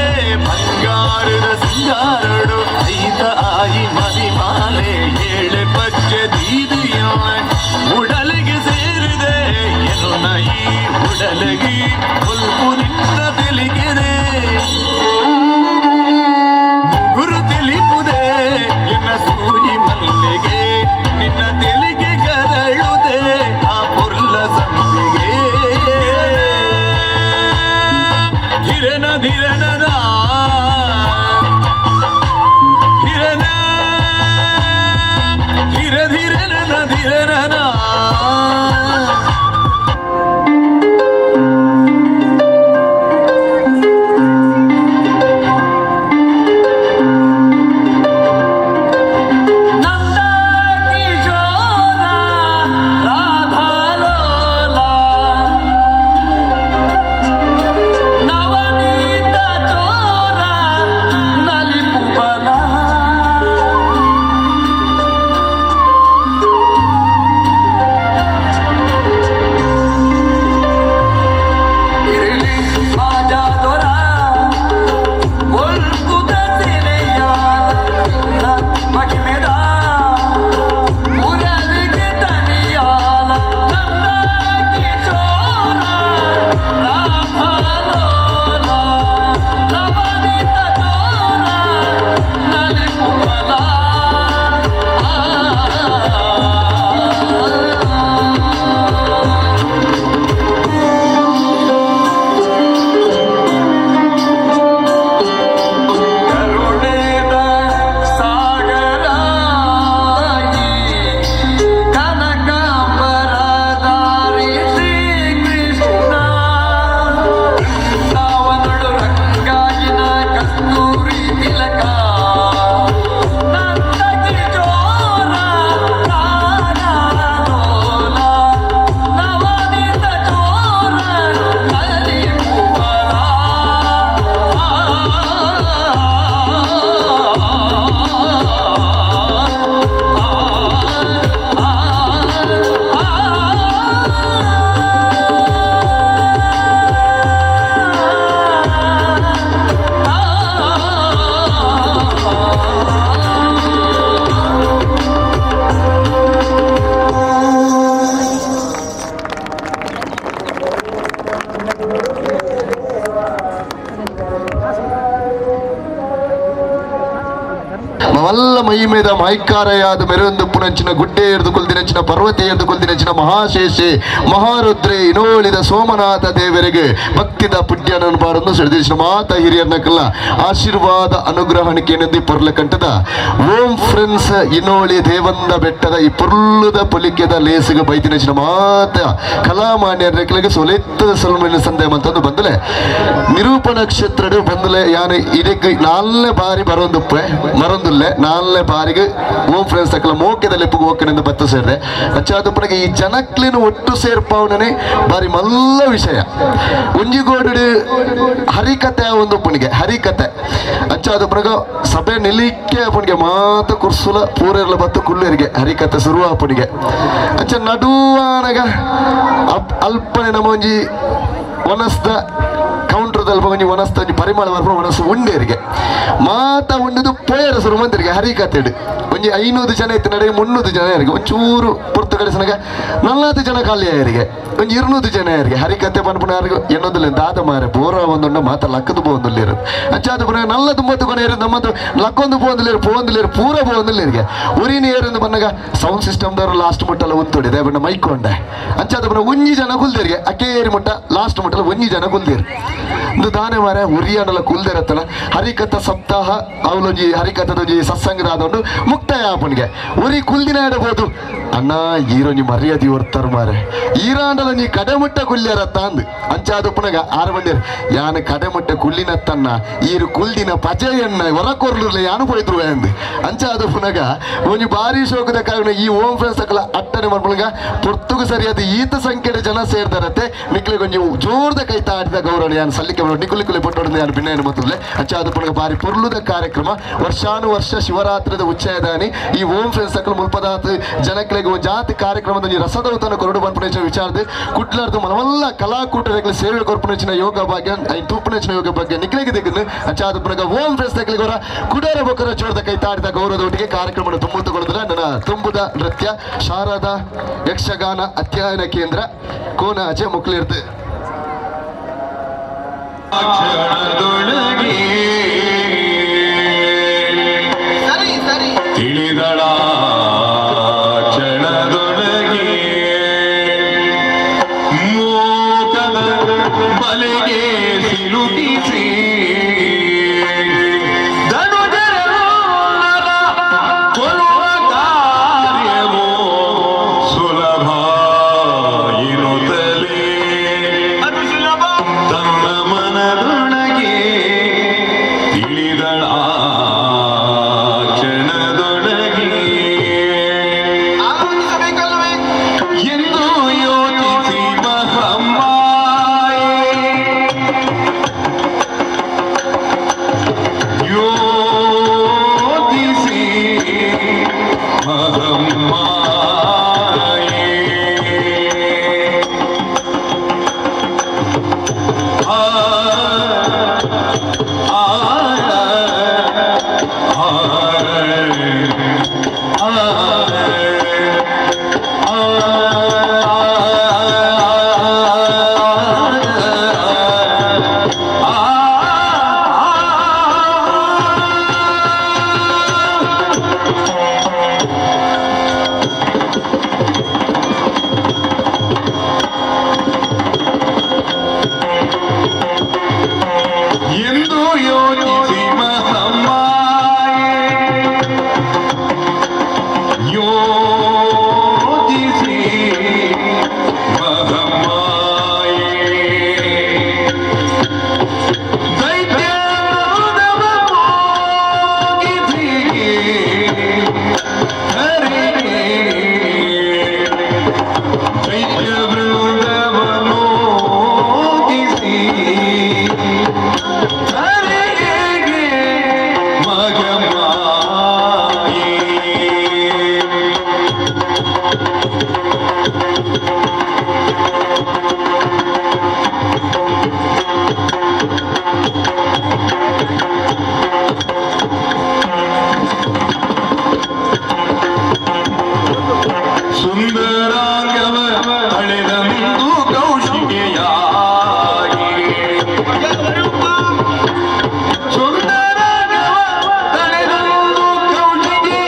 ಬಂಗಾರದ ಸಿಂಗಾರಡು ಐತ ಆಯಿ ಮಣಿಮಾಲೆ ಏಳು ಪಚ್ಚೆ ತೀದು ಎನ್ನ ಉಡಲಿಗೆ ಸೇರಿದೆ ಎನ್ನ ಈ ಉಡಲಗಿ ಕೊಲ್ಪು ನಿನ್ನ ತಿಳಿಗೆದೆ ಮುಗುರು ತಿಳಿಪುದೆ ಎನ್ನ ಸೂಜಿ ಮಲ್ಲಿಗೆ ನಿನ್ನ ತೆಲಿಗೆ ಗರಳುದೆ ಆ ಪೊರ್ಲ ಸಂಪಿಗೆ. ಧಿರನ ಧಿರನ. ಮಹಿಮೆದ ಮಾಯ್ಕಾರೆಯಾದ ಮೆರೊಂದು ಪುನಂಚಿನ ಗುಡ್ಡೆ ಎರ್ದು ಕೊಲ್ದಿನಂಚಿನ ಪರ್ವತ ಎರ್ದು ಕೊಲ್ದಿನಂಚಿನ ಮಹಾಶೇಷೆ ಮಹಾರುದ್ರೆ ಇನೋಳಿದ ಸೋಮನಾಥ ದೇವರಿಗೆ ಭಕ್ತಿದ ಪುಣ್ಯನನ್ನು ಬಾರನ್ನು ಸೆಳೆದಿನ ಮಾತ ಹಿರಿಯರ್ನಕಲ್ಲ ಆಶೀರ್ವಾದ ಅನುಗ್ರಹಣಿಕೆ ಪೊರ್ಲಕಂಟದ ಓಂ ಫ್ರೆಂಡ್ಸ್ ಇನೋಳಿ ದೇವಂದ ಬೆಟ್ಟದ ಈ ಪೊರ್ಲುದ ಪೊಲಿಕೆದ ಲೇಸಿಗೆ ಬೈದಿನಂಚಿನ ಮಾತ ಕಲಾಮಾನ್ಯರ್ನಕಲಿಗೆ ಸೊಲೆತ್ತದ ಸೊಲ್ಮೆನ ಸಂದೇಹ ಅಂತಂದು ಬಂದಲೆ ನಿರೂಪಣ ಕ್ಷೇತ್ರಡು ಬಂದಲೆ ಯಾನು ಇದಕ್ಕೆ ನಾಲ್ನೇ ಬಾರಿ ಬರೋಂದುಪ್ಪೆ ಮರೊಂದುಲ್ಲೆ ನಾಲ್ನೇ ಬಾರಿಗೆ ಓಂ ಫ್ರೆಂಡ್ಸ್ ತಕ್ಕಲ ಮೋಕೆದ ಲೆಪ್ಪುಗು ಓಕೆನೆಂದು ಬತ್ತ ಸೇರಿದೆ. ಅಚ್ಚಾದಪ್ಪನಿಗೆ ಈ ಜನಕ್ಲಿನ ಒಟ್ಟು ಸೇರ್ಪಾವನೆ ಬಾರಿ ಮಲ್ಲ ವಿಷಯ. ಒಂಜಿಗೋಡು ಹರಿಕತೆ ಒಂದು ಪುಣಿಗೆ ಹರಿಕತೆ ಅಚ್ಚಾದಪ್ಪನಿಗೆ ಸಭೆ ನಿಲಿಕ್ಕೆ ಪುಣಿಗೆ ಮಾತ ಕುರ್ಸುಲ ಪೂರೆರ್ಲ ಬತ್ತು ಕುಲ್ಲೇರಿಗೆ ಹರಿಕತೆ ಸುರುವ ಪುಣಿಗೆ ಅಂಚ ನಡುವಾನಗ ಅಲ್ಪನೆ ನಮ್ಮ ಒಂಜಿ ವನಸ್ದ ಕೌಂಟ್ರದಲ್ಲಿ ಒಂಜಿ ವನಸ್ತ ಒಂಜಿ ಪರಿಮಳ ಬರ್ಪುನ ವನಸ್ಸು ಉಂಡೇರಿಗೆ ಮಾತ ಉಂಡುದು ಪೋಯರ ಸುರು ಮಂದಿರಿಗೆ ಹರಿಕತೆಡು ಒಂಜಿ 500 ಜನ ಇತ್ತು ನಡೆ 300 ಜನ ಯಾರಿಗೆ ಒಂಚೂರು ಪೊರ್ತು ಕಡಿಸನಗ 40 ಜನ ಖಾಲಿ ಯಾರಿಗೆ ಒಂಜಿ 200 ಜನ ಯಾರಿಗೆ ಹರಿಕತೆ ಪನ್ಪುನ ಯಾರಿಗೂ ಎನ್ನೊಂದಿಲ್ಲ ದಾದ ಮಾರೆ ಬೋರ ಒಂದುಂಡ ಮಾತ ಲಕ್ಕದು ಪೋವೊಂದುಲ್ಲೇರು ಅಂಚಾದ ಪುನ ನಲ್ಲ ತುಂಬತ್ತು ಕೊನೆ ನಮ್ಮದು ಲಕ್ಕೊಂದು ಪೋವೊಂದುಲ್ಲೇರು ಪೋವೊಂದುಲ್ಲೇರು ಪೂರ ಪೋವೊಂದುಲ್ಲೇರಿಗೆ ಉರಿನ ಏರಂದು ಬನ್ನಗ ಸೌಂಡ್ ಸಿಸ್ಟಮ್ದವರು ಲಾಸ್ಟ್ ಮುಟ್ಟಲ್ಲ ಉಂತುಡಿ ದೇವಣ್ಣ ಮೈಕ್ ಕೊಂಡೆ ಅಂಚಾದ ಪುನ ಒಂಜಿ ಜನ ಕುಲ್ದೇರಿಗೆ ಅಕ್ಕೇರಿ ಮುಟ್ಟ ಲಾಸ್ಟ್ ಮುಟ್ಟಲ್ಲ ಒಂಜಿ ಜನ ಕುಲ್ದೇರು ಇಂದು ದಾನೆ ಮಾರೆ ಉರಿಯಾನಲ ಕುಲ್ದೇರತ್ತಲ್ಲ ಹರಿಕಥ ಸಪ್ತಾಹ ಅವಲೊಂಜಿ ಹರಿಕಥದೊಂಜಿ ಸತ್ಸಂಗದ ಮುಕ್ತಾಯ ಆಪನಿಗೆ ಉರಿ ಕುಲ್ದಿನ ಇಡಬಹುದು ಅಣ್ಣ ಈರೊಂಜಿ ಮರ್ಯಾದೆ ಹೊರ್ತಾರ ಮಾರೆ ಈರಾಂಡಲ ನೀ ಕಡೆಮುಟ್ಟ ಕುಲ್ಯರತ್ತ ಅಂದ್ ಅಂಚಾದ ಪುನಗ ಆರು ಬಂದಿರ್ ಯಾನ ಕಡೆಮುಟ್ಟ ಕುಲ್ಲಿನತ್ತನ್ನ ಈರು ಕುಲ್ದಿನ ಪಜೆಯನ್ನ ಹೊರಕೊರ್ಲುರ್ಲೆ ಯಾನು ಪೋಯ್ತ್ರು ಅಂದ್ ಅಂಚಾದ ಪುನಗ ಒಂಜಿ ಬಾರಿ ಶೋಕದ ಕಾರಣ ಈ ಓಂ ಫ್ರೆಂಡ್ಸ್ ಸಕಲ ಅಟ್ಟನೆ ಮನ್ಪುನಗ ಪೊರ್ತುಗು ಸರಿಯಾದ ಈತ ಸಂಖ್ಯೆಯ ಜನ ಸೇರ್ದಾರತ್ತೆ ನಿಕ್ಲೆ ಒಂಜಿ ಜೋರ್ದ ಕೈ ತಾಡಿದ ಗೌರವ ಯಾನ್ ಸಲ್ಲಿಕೆ ನಿಕುಲಿ ಕುಲಿ ಪೊಟ್ಟೊಡನೆ ಯಾನು ಭಿನ್ನ ಮತ್ತುಲ್ಲೆ ಅಂಚಾದ ಪುನಗ ಬಾರಿ ಪೊರ್ಲುದ ಕಾರ್ಯಕ್ರಮ ವರ್ಷಾನುವರ್ಷ ಶಿವರಾತ್ರಿದ ಉಚ್ಚಯದಾನಿ ಈ ಓಂ ಫ್ರೆಂಡ್ಸ್ ಸಕಲ ಮುಲ್ಪದಾತ್ ಜನಕ್ಲೆಗ್ ಜಾತಿ ಕಾರ್ಯಕ್ರಮದ ರಸದೌತನ ಕೊರಡು ಬಂಪುನ ವಿಚಾರದ ಕುಟ್ಲಾರ್ದು ಮನವಲ್ಲ ಕಲಾಕೂಟದ ಸೇವೆ ಕೊರ್ಪುನಚಿನ ಯೋಗ ಭಾಗ್ಯ ಐನ್ ತೂಪುನಚಿನ ಯೋಗ ಭಾಗ್ಯ ನಿಕ್ಲೆಗೆ ದಿಗ್ಗು ಅಂಚಾದ ಪುನಗ ಓಂ ಫ್ರೆಂಡ್ಸ್ ತಕ್ಲಿಗೋರ ಕುಡರ ಬೊಕರ ಜೋರದ ಕೈ ತಾಡಿದ ಗೌರವದೊಟ್ಟಿಗೆ ಕಾರ್ಯಕ್ರಮವನ್ನು ತುಂಬುತ್ತುಕೊಳ್ಳುವುದಿಲ್ಲ. ನನ್ನ ತುಂಬುದ ನೃತ್ಯ ಶಾರದಾ ಯಕ್ಷಗಾನ ಅಧ್ಯಯನ ಕೇಂದ್ರ ಕೋನಾಜೆ ಮುಕ್ಲಿರ್ದು ಕ್ಷಣದೊಳಗೆ ತಿಳಿದಳ ಕ್ಷಣದೊಳಗೆ ಮೂಕದ ಬಲೆಗೆ ಸಿಲುಕಿಸಿ ಧನುಜರೆಲ್ಲರ ಕೊಲ್ಲುವ ಕಾರ್ಯವು ಸುಲಭ ಎನ್ನುತ್ತಲೇ ತನ್ನ ಮನದೊಳಗೆ ತಿಳಿದಳ ಕ್ಷಣದೊಳಗೆ ಎಂದು ಯೋಚಿಸಿ ಮಹಮ್ಮಾಯೆ ಯೋಚಿಸಿ ಮಹಮ್ಮಾಯೆ ಆ ಆ ಎಂದು ಯೋಚಿಸಿ ಮಹಮ್ಮಾಯೆ ಯೋಚಿಸಿ ಮಹಮ್ಮಾಯೆ ದೈತ್ಯದವ ಮೋಗಿಸಿ ಹರಿಗೆ ದೈತ್ಯ ಬೃಂದವ ಮೋಗಿಸಿ ಹರಿಗೆ ಮಗಮಾಯೆ. ಸುಂದರಾಂಗವ ತಳೆದಂದು ಕೌಶಿಕೆಯಾಗಿ ಸುಂದರಾಂಗವ ತಳೆದಂದು ಕೌಶಿಕೆಯಾಗಿ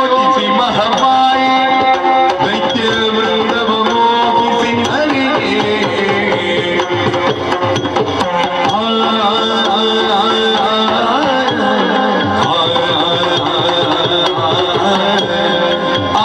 ನಿಯೋಜಿಸಿ ಮಹಮಾಯಿ ದೈತ್ಯ ವೃಂದವ ಮೋಹಿಸಿ ಹರಿಗೆ. ಆ, ಆ,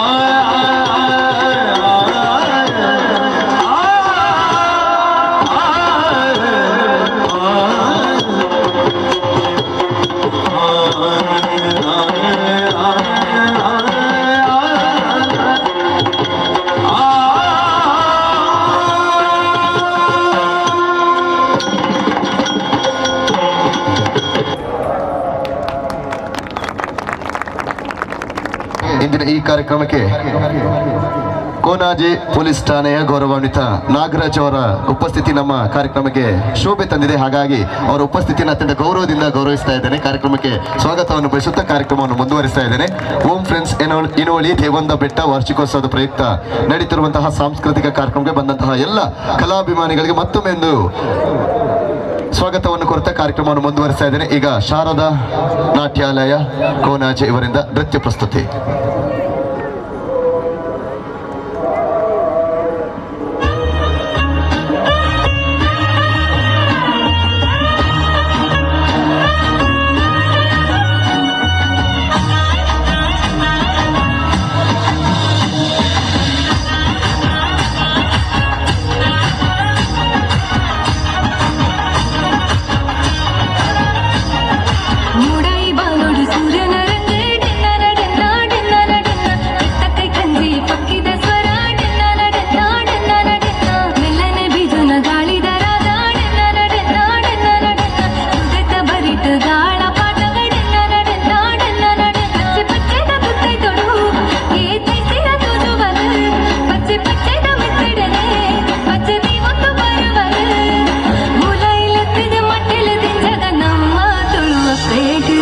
ಇಂದಿನ ಈ ಕಾರ್ಯಕ್ರಮಕ್ಕೆ ಕೋನಾಜೆ ಪೊಲೀಸ್ ಠಾಣೆಯ ಗೌರವಾನ್ವಿತ ನಾಗರಾಜ್ ಅವರ ಉಪಸ್ಥಿತಿ ನಮ್ಮ ಕಾರ್ಯಕ್ರಮಕ್ಕೆ ಶೋಭೆ ತಂದಿದೆ. ಹಾಗಾಗಿ ಅವರ ಉಪಸ್ಥಿತಿಯನ್ನು ಅತ್ಯಂತ ಗೌರವದಿಂದ ಗೌರವಿಸ್ತಾ ಇದ್ದೇನೆ. ಕಾರ್ಯಕ್ರಮಕ್ಕೆ ಸ್ವಾಗತವನ್ನು ಬಯಸುತ್ತಾ ಕಾರ್ಯಕ್ರಮವನ್ನು ಮುಂದುವರಿಸ್ತಾ ಇದ್ದೇನೆ. ಓಂ ಫ್ರೆಂಡ್ಸ್ ಇನೋಳಿ ದೇವಂದ ಬೆಟ್ಟ ವಾರ್ಷಿಕೋತ್ಸವದ ಪ್ರಯುಕ್ತ ನಡೀತಿರುವಂತಹ ಸಾಂಸ್ಕೃತಿಕ ಕಾರ್ಯಕ್ರಮಕ್ಕೆ ಬಂದಂತಹ ಎಲ್ಲ ಕಲಾಭಿಮಾನಿಗಳಿಗೆ ಮತ್ತೊಮ್ಮೆ ಒಂದು ಸ್ವಾಗತವನ್ನು ಕೊಡ್ತಾ ಕಾರ್ಯಕ್ರಮವನ್ನು ಮುಂದುವರಿಸ್ತಾ ಇದ್ದೇನೆ. ಈಗ ಶಾರದಾ ನಾಟ್ಯಾಲಯ ಕೋನಾಜೆ ಇವರಿಂದ ನೃತ್ಯ ಪ್ರಸ್ತುತಿ. ಮೂಡೈ ಬಾನೋಡು ಸೂರ್ಯನ ರಂಗೆ ಡೆನ್ನ ಡೆನ್ನ ಡೆನ್ನ ಡೆನ್ನ ಕೈ ಕಂಜಿ ಪಕ್ಕಿದ ಸ್ವರ ಡೆನ್ನ ಡೆನ್ನ ಡೆನ್ನ ಡೆನ್ನ ಮೆಲ್ಲನೆ ಬೀಜುನ ಗಾಳಿದ ರಾಗ ಡೆನ್ನ ಡೆನ್ನ ಡೆನ್ನ ಡೆನ್ನ ಸುಗತ ಬರಿಟ ಗಾಳ ಪಾಟಗ ಡೆನ್ನ ಡೆನ್ನ ಡೆನ್ನ ಡೆನ್ನ ಪಚ್ಚೆ ಪಚ್ಚೆದ ತುತ್ತೈ ತೊಡು ಏ ತೈಸಿರ ತೋಜುವಲು ಪಚ್ಚೆ ಪಚ್ಚೆದ ಮಿತ್ತಿಡನೆ ಪಚ್ಚೆ ದೀವೊತ್ತು ಬರುವಲು ಮೂಲ ಇಲ್ಲತ್ತಿದ ಮಟ್ಟೆಲು ದಿಂಜಗ ನಮ್ಮ ತುಳುವ ಪೇಟು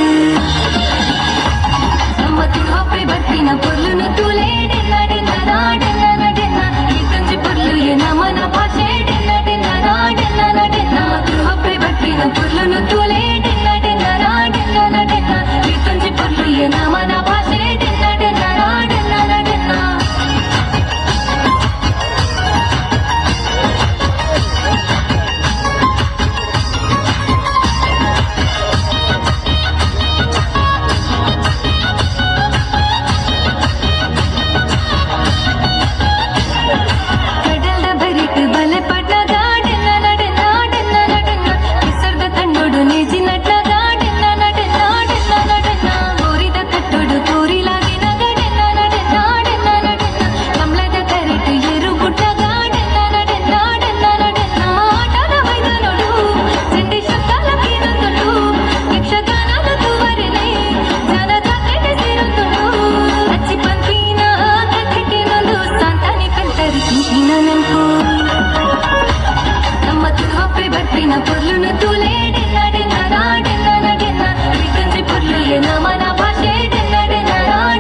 ನಮ್ಮ ತುಳುವಪ್ಪೆ ಬರ್ಪಿನ ಪೊರ್ಲುನು ತೂಲೆ ಡೆನ್ನ ಡೆನ್ನ ಡೆನ್ನ ಡೆನ್ನ ಈ ತಂಜಿ ಪೊರ್ಲು ಎ ನಮನ ಭಾಷೆ ಡೆನ್ನ ಡೆನ್ನ ಡೆನ್ನ ಡೆನ್ನ ನಮ್ಮ ತುಳುವಪ್ಪೆ ಬರ್ಪಿನ ಪೊರ್ಲುನು ತೂಲೆ ಡೆನ್ನ ಡೆನ್ನ ಡೆನ್ನ ಡೆನ್ನ ಈ ತಂಜಿ ಪೊರ್ಲು ಎ ನಮನ ಭಾಷೆ ಡೆನ್ನ ಡೆನ್ನ ಡೆನ್ನ ಡೆನ್ನ. ಕಡಲ್ದ ಬರಿಟ್ ಬಲೆ ಪಟ್ನಗ ಡೆನ್ನ ಡೆನ್ನ ಡೆನ್ನ ಡೆನ್ನ ಕೆಸರ್ದ ತಂಡೋಡು ನೇಜಿ ನಟ್ನಗ ಡೆನ್ನ ಡೆನ್ನ ಡೆನ್ನ ಡೆನ್ನ ಕೋರಿದ ಕಟ್ಟೋಡು ಕೋರಿಲಾಗಿನಗ ಡೆನ್ನ ಡೆನ್ನ ಡೆನ್ನ ಡೆನ್ನ ಕಮಲದ ಕರೆಟು ಎರು ಗುಟ್ಟಗ ಡೆನ್ನ ಡೆನ್ನ ಡೆನ್ನ ಡೆನ್ನ ಆಟದ ಮೈದಾನೋಡು ಚಂಡಿ ಶಬ್ದಾಲ ಕೀನೊಂದುಂಡು ಯಕ್ಷಗಾನದ ತೂವರೆನೆ ಜನ ಜಾತ್ರೆಗೆ ಸೇರೊಂದುಂಡು ಅಚ್ಚಿ ಪಂಪಿನ ಕಥೆಟೇನೊಂದು ಸಾಂತಾನಿ ಪಂತರಿ ಕಿಂಕಿನ ನೆಂಪು ನಮ್ಮ ತುಳುವಪ್ಪೆ ಬರ್ಪಿನ ಪೊರ್ಲುನು ತೂಲೆ ಡೆನ್ನ ಡೆನ್ನ ಡೆನ್ನ ಡೆನ್ನ ಈ ಕಂಜಿ ಪೊರ್ಲು ಎ ನಮನ ಭಾಷೆ ಡೆನ್ನ ಡೆನ್ನ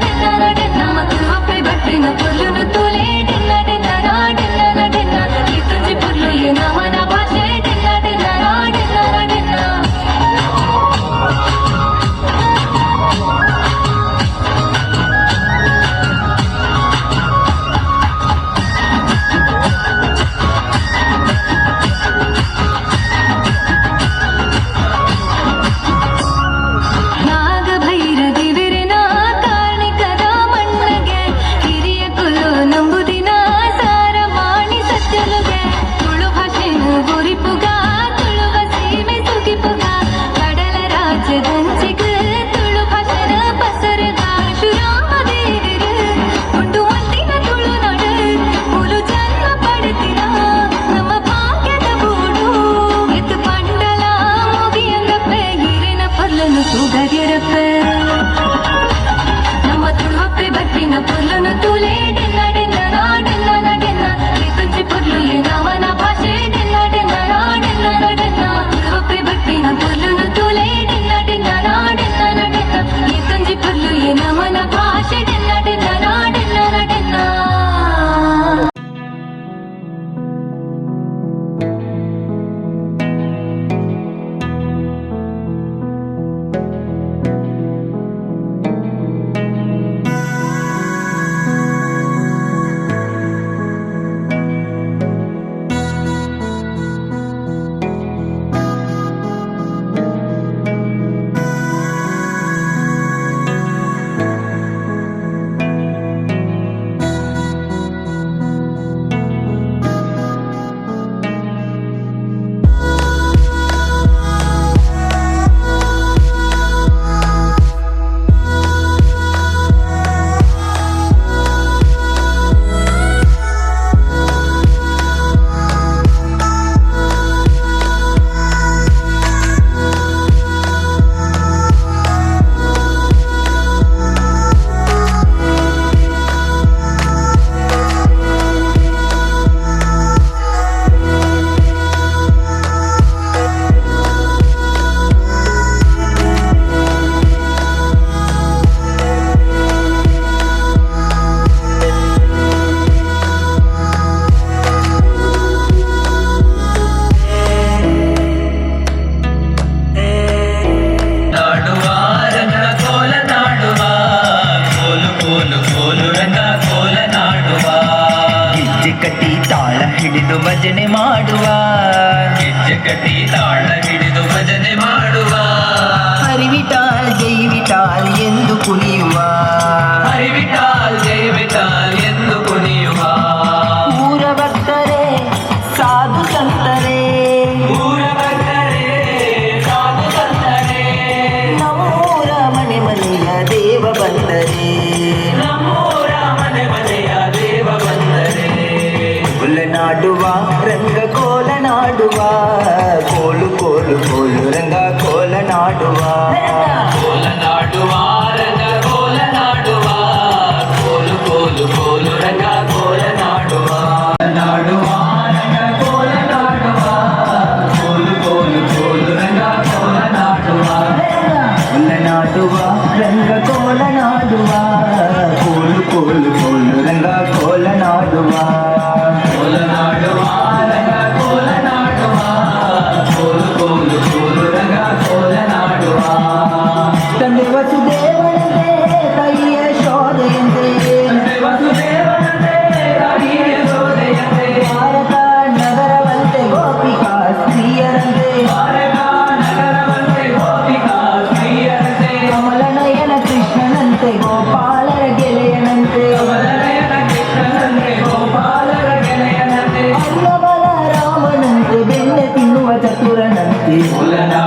ಡೆನ್ನ ಡೆನ್ನ ನಮ್ಮ ತುಳುವಪ್ಪೆ ಬರ್ಪಿನ ಪೊರ್ಲುನು ತೂಲೆ ಡೆನ್ನ ಡೆನ್ನ ಡೆನ್ನ ಡೆನ್ನ ಈ ಕಂಜಿ ಪೊರ್ಲು ಎ ನಮನ ಭಾಷೆ ಡೆನ್ನ ಡೆನ್ನ ಡೆನ್ನ ಡೆನ್ನ. ನಾಗಭೈರ ದೇವರಿನ ಕಾರ್ಣಿಕದ ಮಣ್ಣಗೆ ಹಿರಿಯ ಕುಲು ನಂಬುದಿನ ಸಾರ ಮಾಣಿ ಸತ್ಯಲುಗೆ ತುಳು ಭಾಷೆನು ಗುರಿಪುಗ ತುಳುವ ಸೀಮೆ ಸುಗಿಪುಗ ಕಡಲ ರಾಜ್ಯದಂಚಿಗ ತುಳು ಭಾಷೆನ ಪಸರುಗ ಪರಶುರಾಮ ದೇವರು ಉಂಡು ಮಲ್ತಿನ ತುಳುನಾಡು ಮುಲು ಜನ್ಮ ಪಡೆದಿನ ನಮ್ಮ ಭಾಗ್ಯದ ಬೂಡು ಎತ್ತು ಪಂಡಲ ಮುಗಿಯಂಗಪ್ಪೆ ಹಿರಿನ ಪೊರ್ಲನು ತೂಗರ್ಯರಪ್ಪೆ ನಮ್ಮ ತುಳುವಪ್ಪೆ ಬರ್ಪಿನ ಪೊರ್ಲುನು ತೂಲೆ ಡೆನ್ನ ಡೆನ್ನ ಡೆನ್ನ ಡೆನ್ನ ಈ ತುಂಜಿ ಪೊರ್ಲು ಎ ನಮನ ಭಾಷೆ ಡೆನ್ನ ಡೆನ್ನ ಡೆನ್ನ ಡೆನ್ನ ತುಳುವಪ್ಪೆ ಬರ್ಪಿನ ಪೊರ್ಲುನು ತೂಲೆ ಡೆನ್ನ ಡೆನ್ನ ಡೆನ್ನ ಡೆನ್ನ ಈ ತುಂಜಿ ಪೊರ್ಲು ಎ ನಮನ ಭಾಷೆ ಡೆನ್ನ ಡೆನ್ನ ಡೆನ್ನ ಡೆನ್ನ. ಹಿಡಿದು ಭಜನೆ ಮಾಡುವ. ಹೆಜ್ಜೆ ಕಟ್ಟಿ ತಾಳ ಹಿಡಿದು ಭಜನೆ ಮಾಡುವ. ಹರಿವಿಟಾಲ್ ಜೈ ವಿಟಾಲ್ ಎಂದು ಕುಣಿಯುವ. ಹರಿವಿಠಾಲ್ ಜೈ ವಿಠಾಲ್ ಎಂದು ಕುಣಿಯುವ. ಊರ ಭಕ್ತರೇ, ಸಾಧು ಸಂತರೇ, ಊರ ಭಕ್ತರೇ, ಸಾಧು ಸಂತರೇ, ನಮ್ಮೂರ ಮನೆ ಮನೆಯ ದೇವ ಬಂದರೆ. ನಮ್ಮೂರ ಮನೆ ಮನೆಯ ದೇವ ಬಂದರೆ. ಕೋಲನಾಡುವ ರಂಗ ಕೋಲನಾಡುವ, ಕೋಲು ಕೋಲು ಕೋಲು ರಂಗ ಕೋಲನಾಡುವ. ಕೋಲನಾಡುವ ರಂಗ ಕೋಲನಾಡುವ, ಕೋಲು ಕೋಲು ಕೋಲು ರಂಗ ಕೋಲನಾಡುವ. ನಾಡುವ ರಂಗ ಕೋಲನಾಡುವ, ಕೋಲು ಕೋಲು ಕೋಲು ರಂಗ ಕೋಲನಾಡುವ. ಕೋಲನಾಡುವ ರಂಗ ಕೋಲನಾಡುವ, ಕೋಲು ಕೋಲು ಕೋಲು ರಂಗ ಕೋಲನಾಡುವ. ಕೋಲನಾಡುವ ರಂಗ ಕೋಲನಾಡುವ, ಕೋಲು ಕೋಲು ಕೋಲು ರಂಗ ಕೋಲನಾಡುವ. ತಂದೆ ವಸುದೇವನಂತೆ, ತಾಯಿಯ ಯಶೋದೆಯಂತೆ, ತಂದೆ ವಸುದೇವನಂತೆ, ತಾಯಿ ಯಶೋದೆಯಂತೆ, ಭಾರತ ನಗರವಂತೆ ಗೋಪಿಕಾ ಸ್ತ್ರೀಯರಂತೆ, ಭಾರತ ನಗರವಂತೆ ಗೋಪಿಕಾ ಸ್ತ್ರೀಯರಂತೆ, ಕಮಲನಯನ ಕೃಷ್ಣನಂತೆ ಗೋಪಾಲರ ಗೆಳೆಯನಂತೆ, ಕಮಲನಯನ ಕೃಷ್ಣನಂತೆ ಗೋಪಾಲರ ಗೆಳೆಯನಂತೆ, ಅನ್ನ ಬಲರಾಮನಂತೆ ಬೆಣ್ಣೆ ತಿನ್ನುವ ಚತುರನಂತೆ. ಕೋಲನಾಡುವ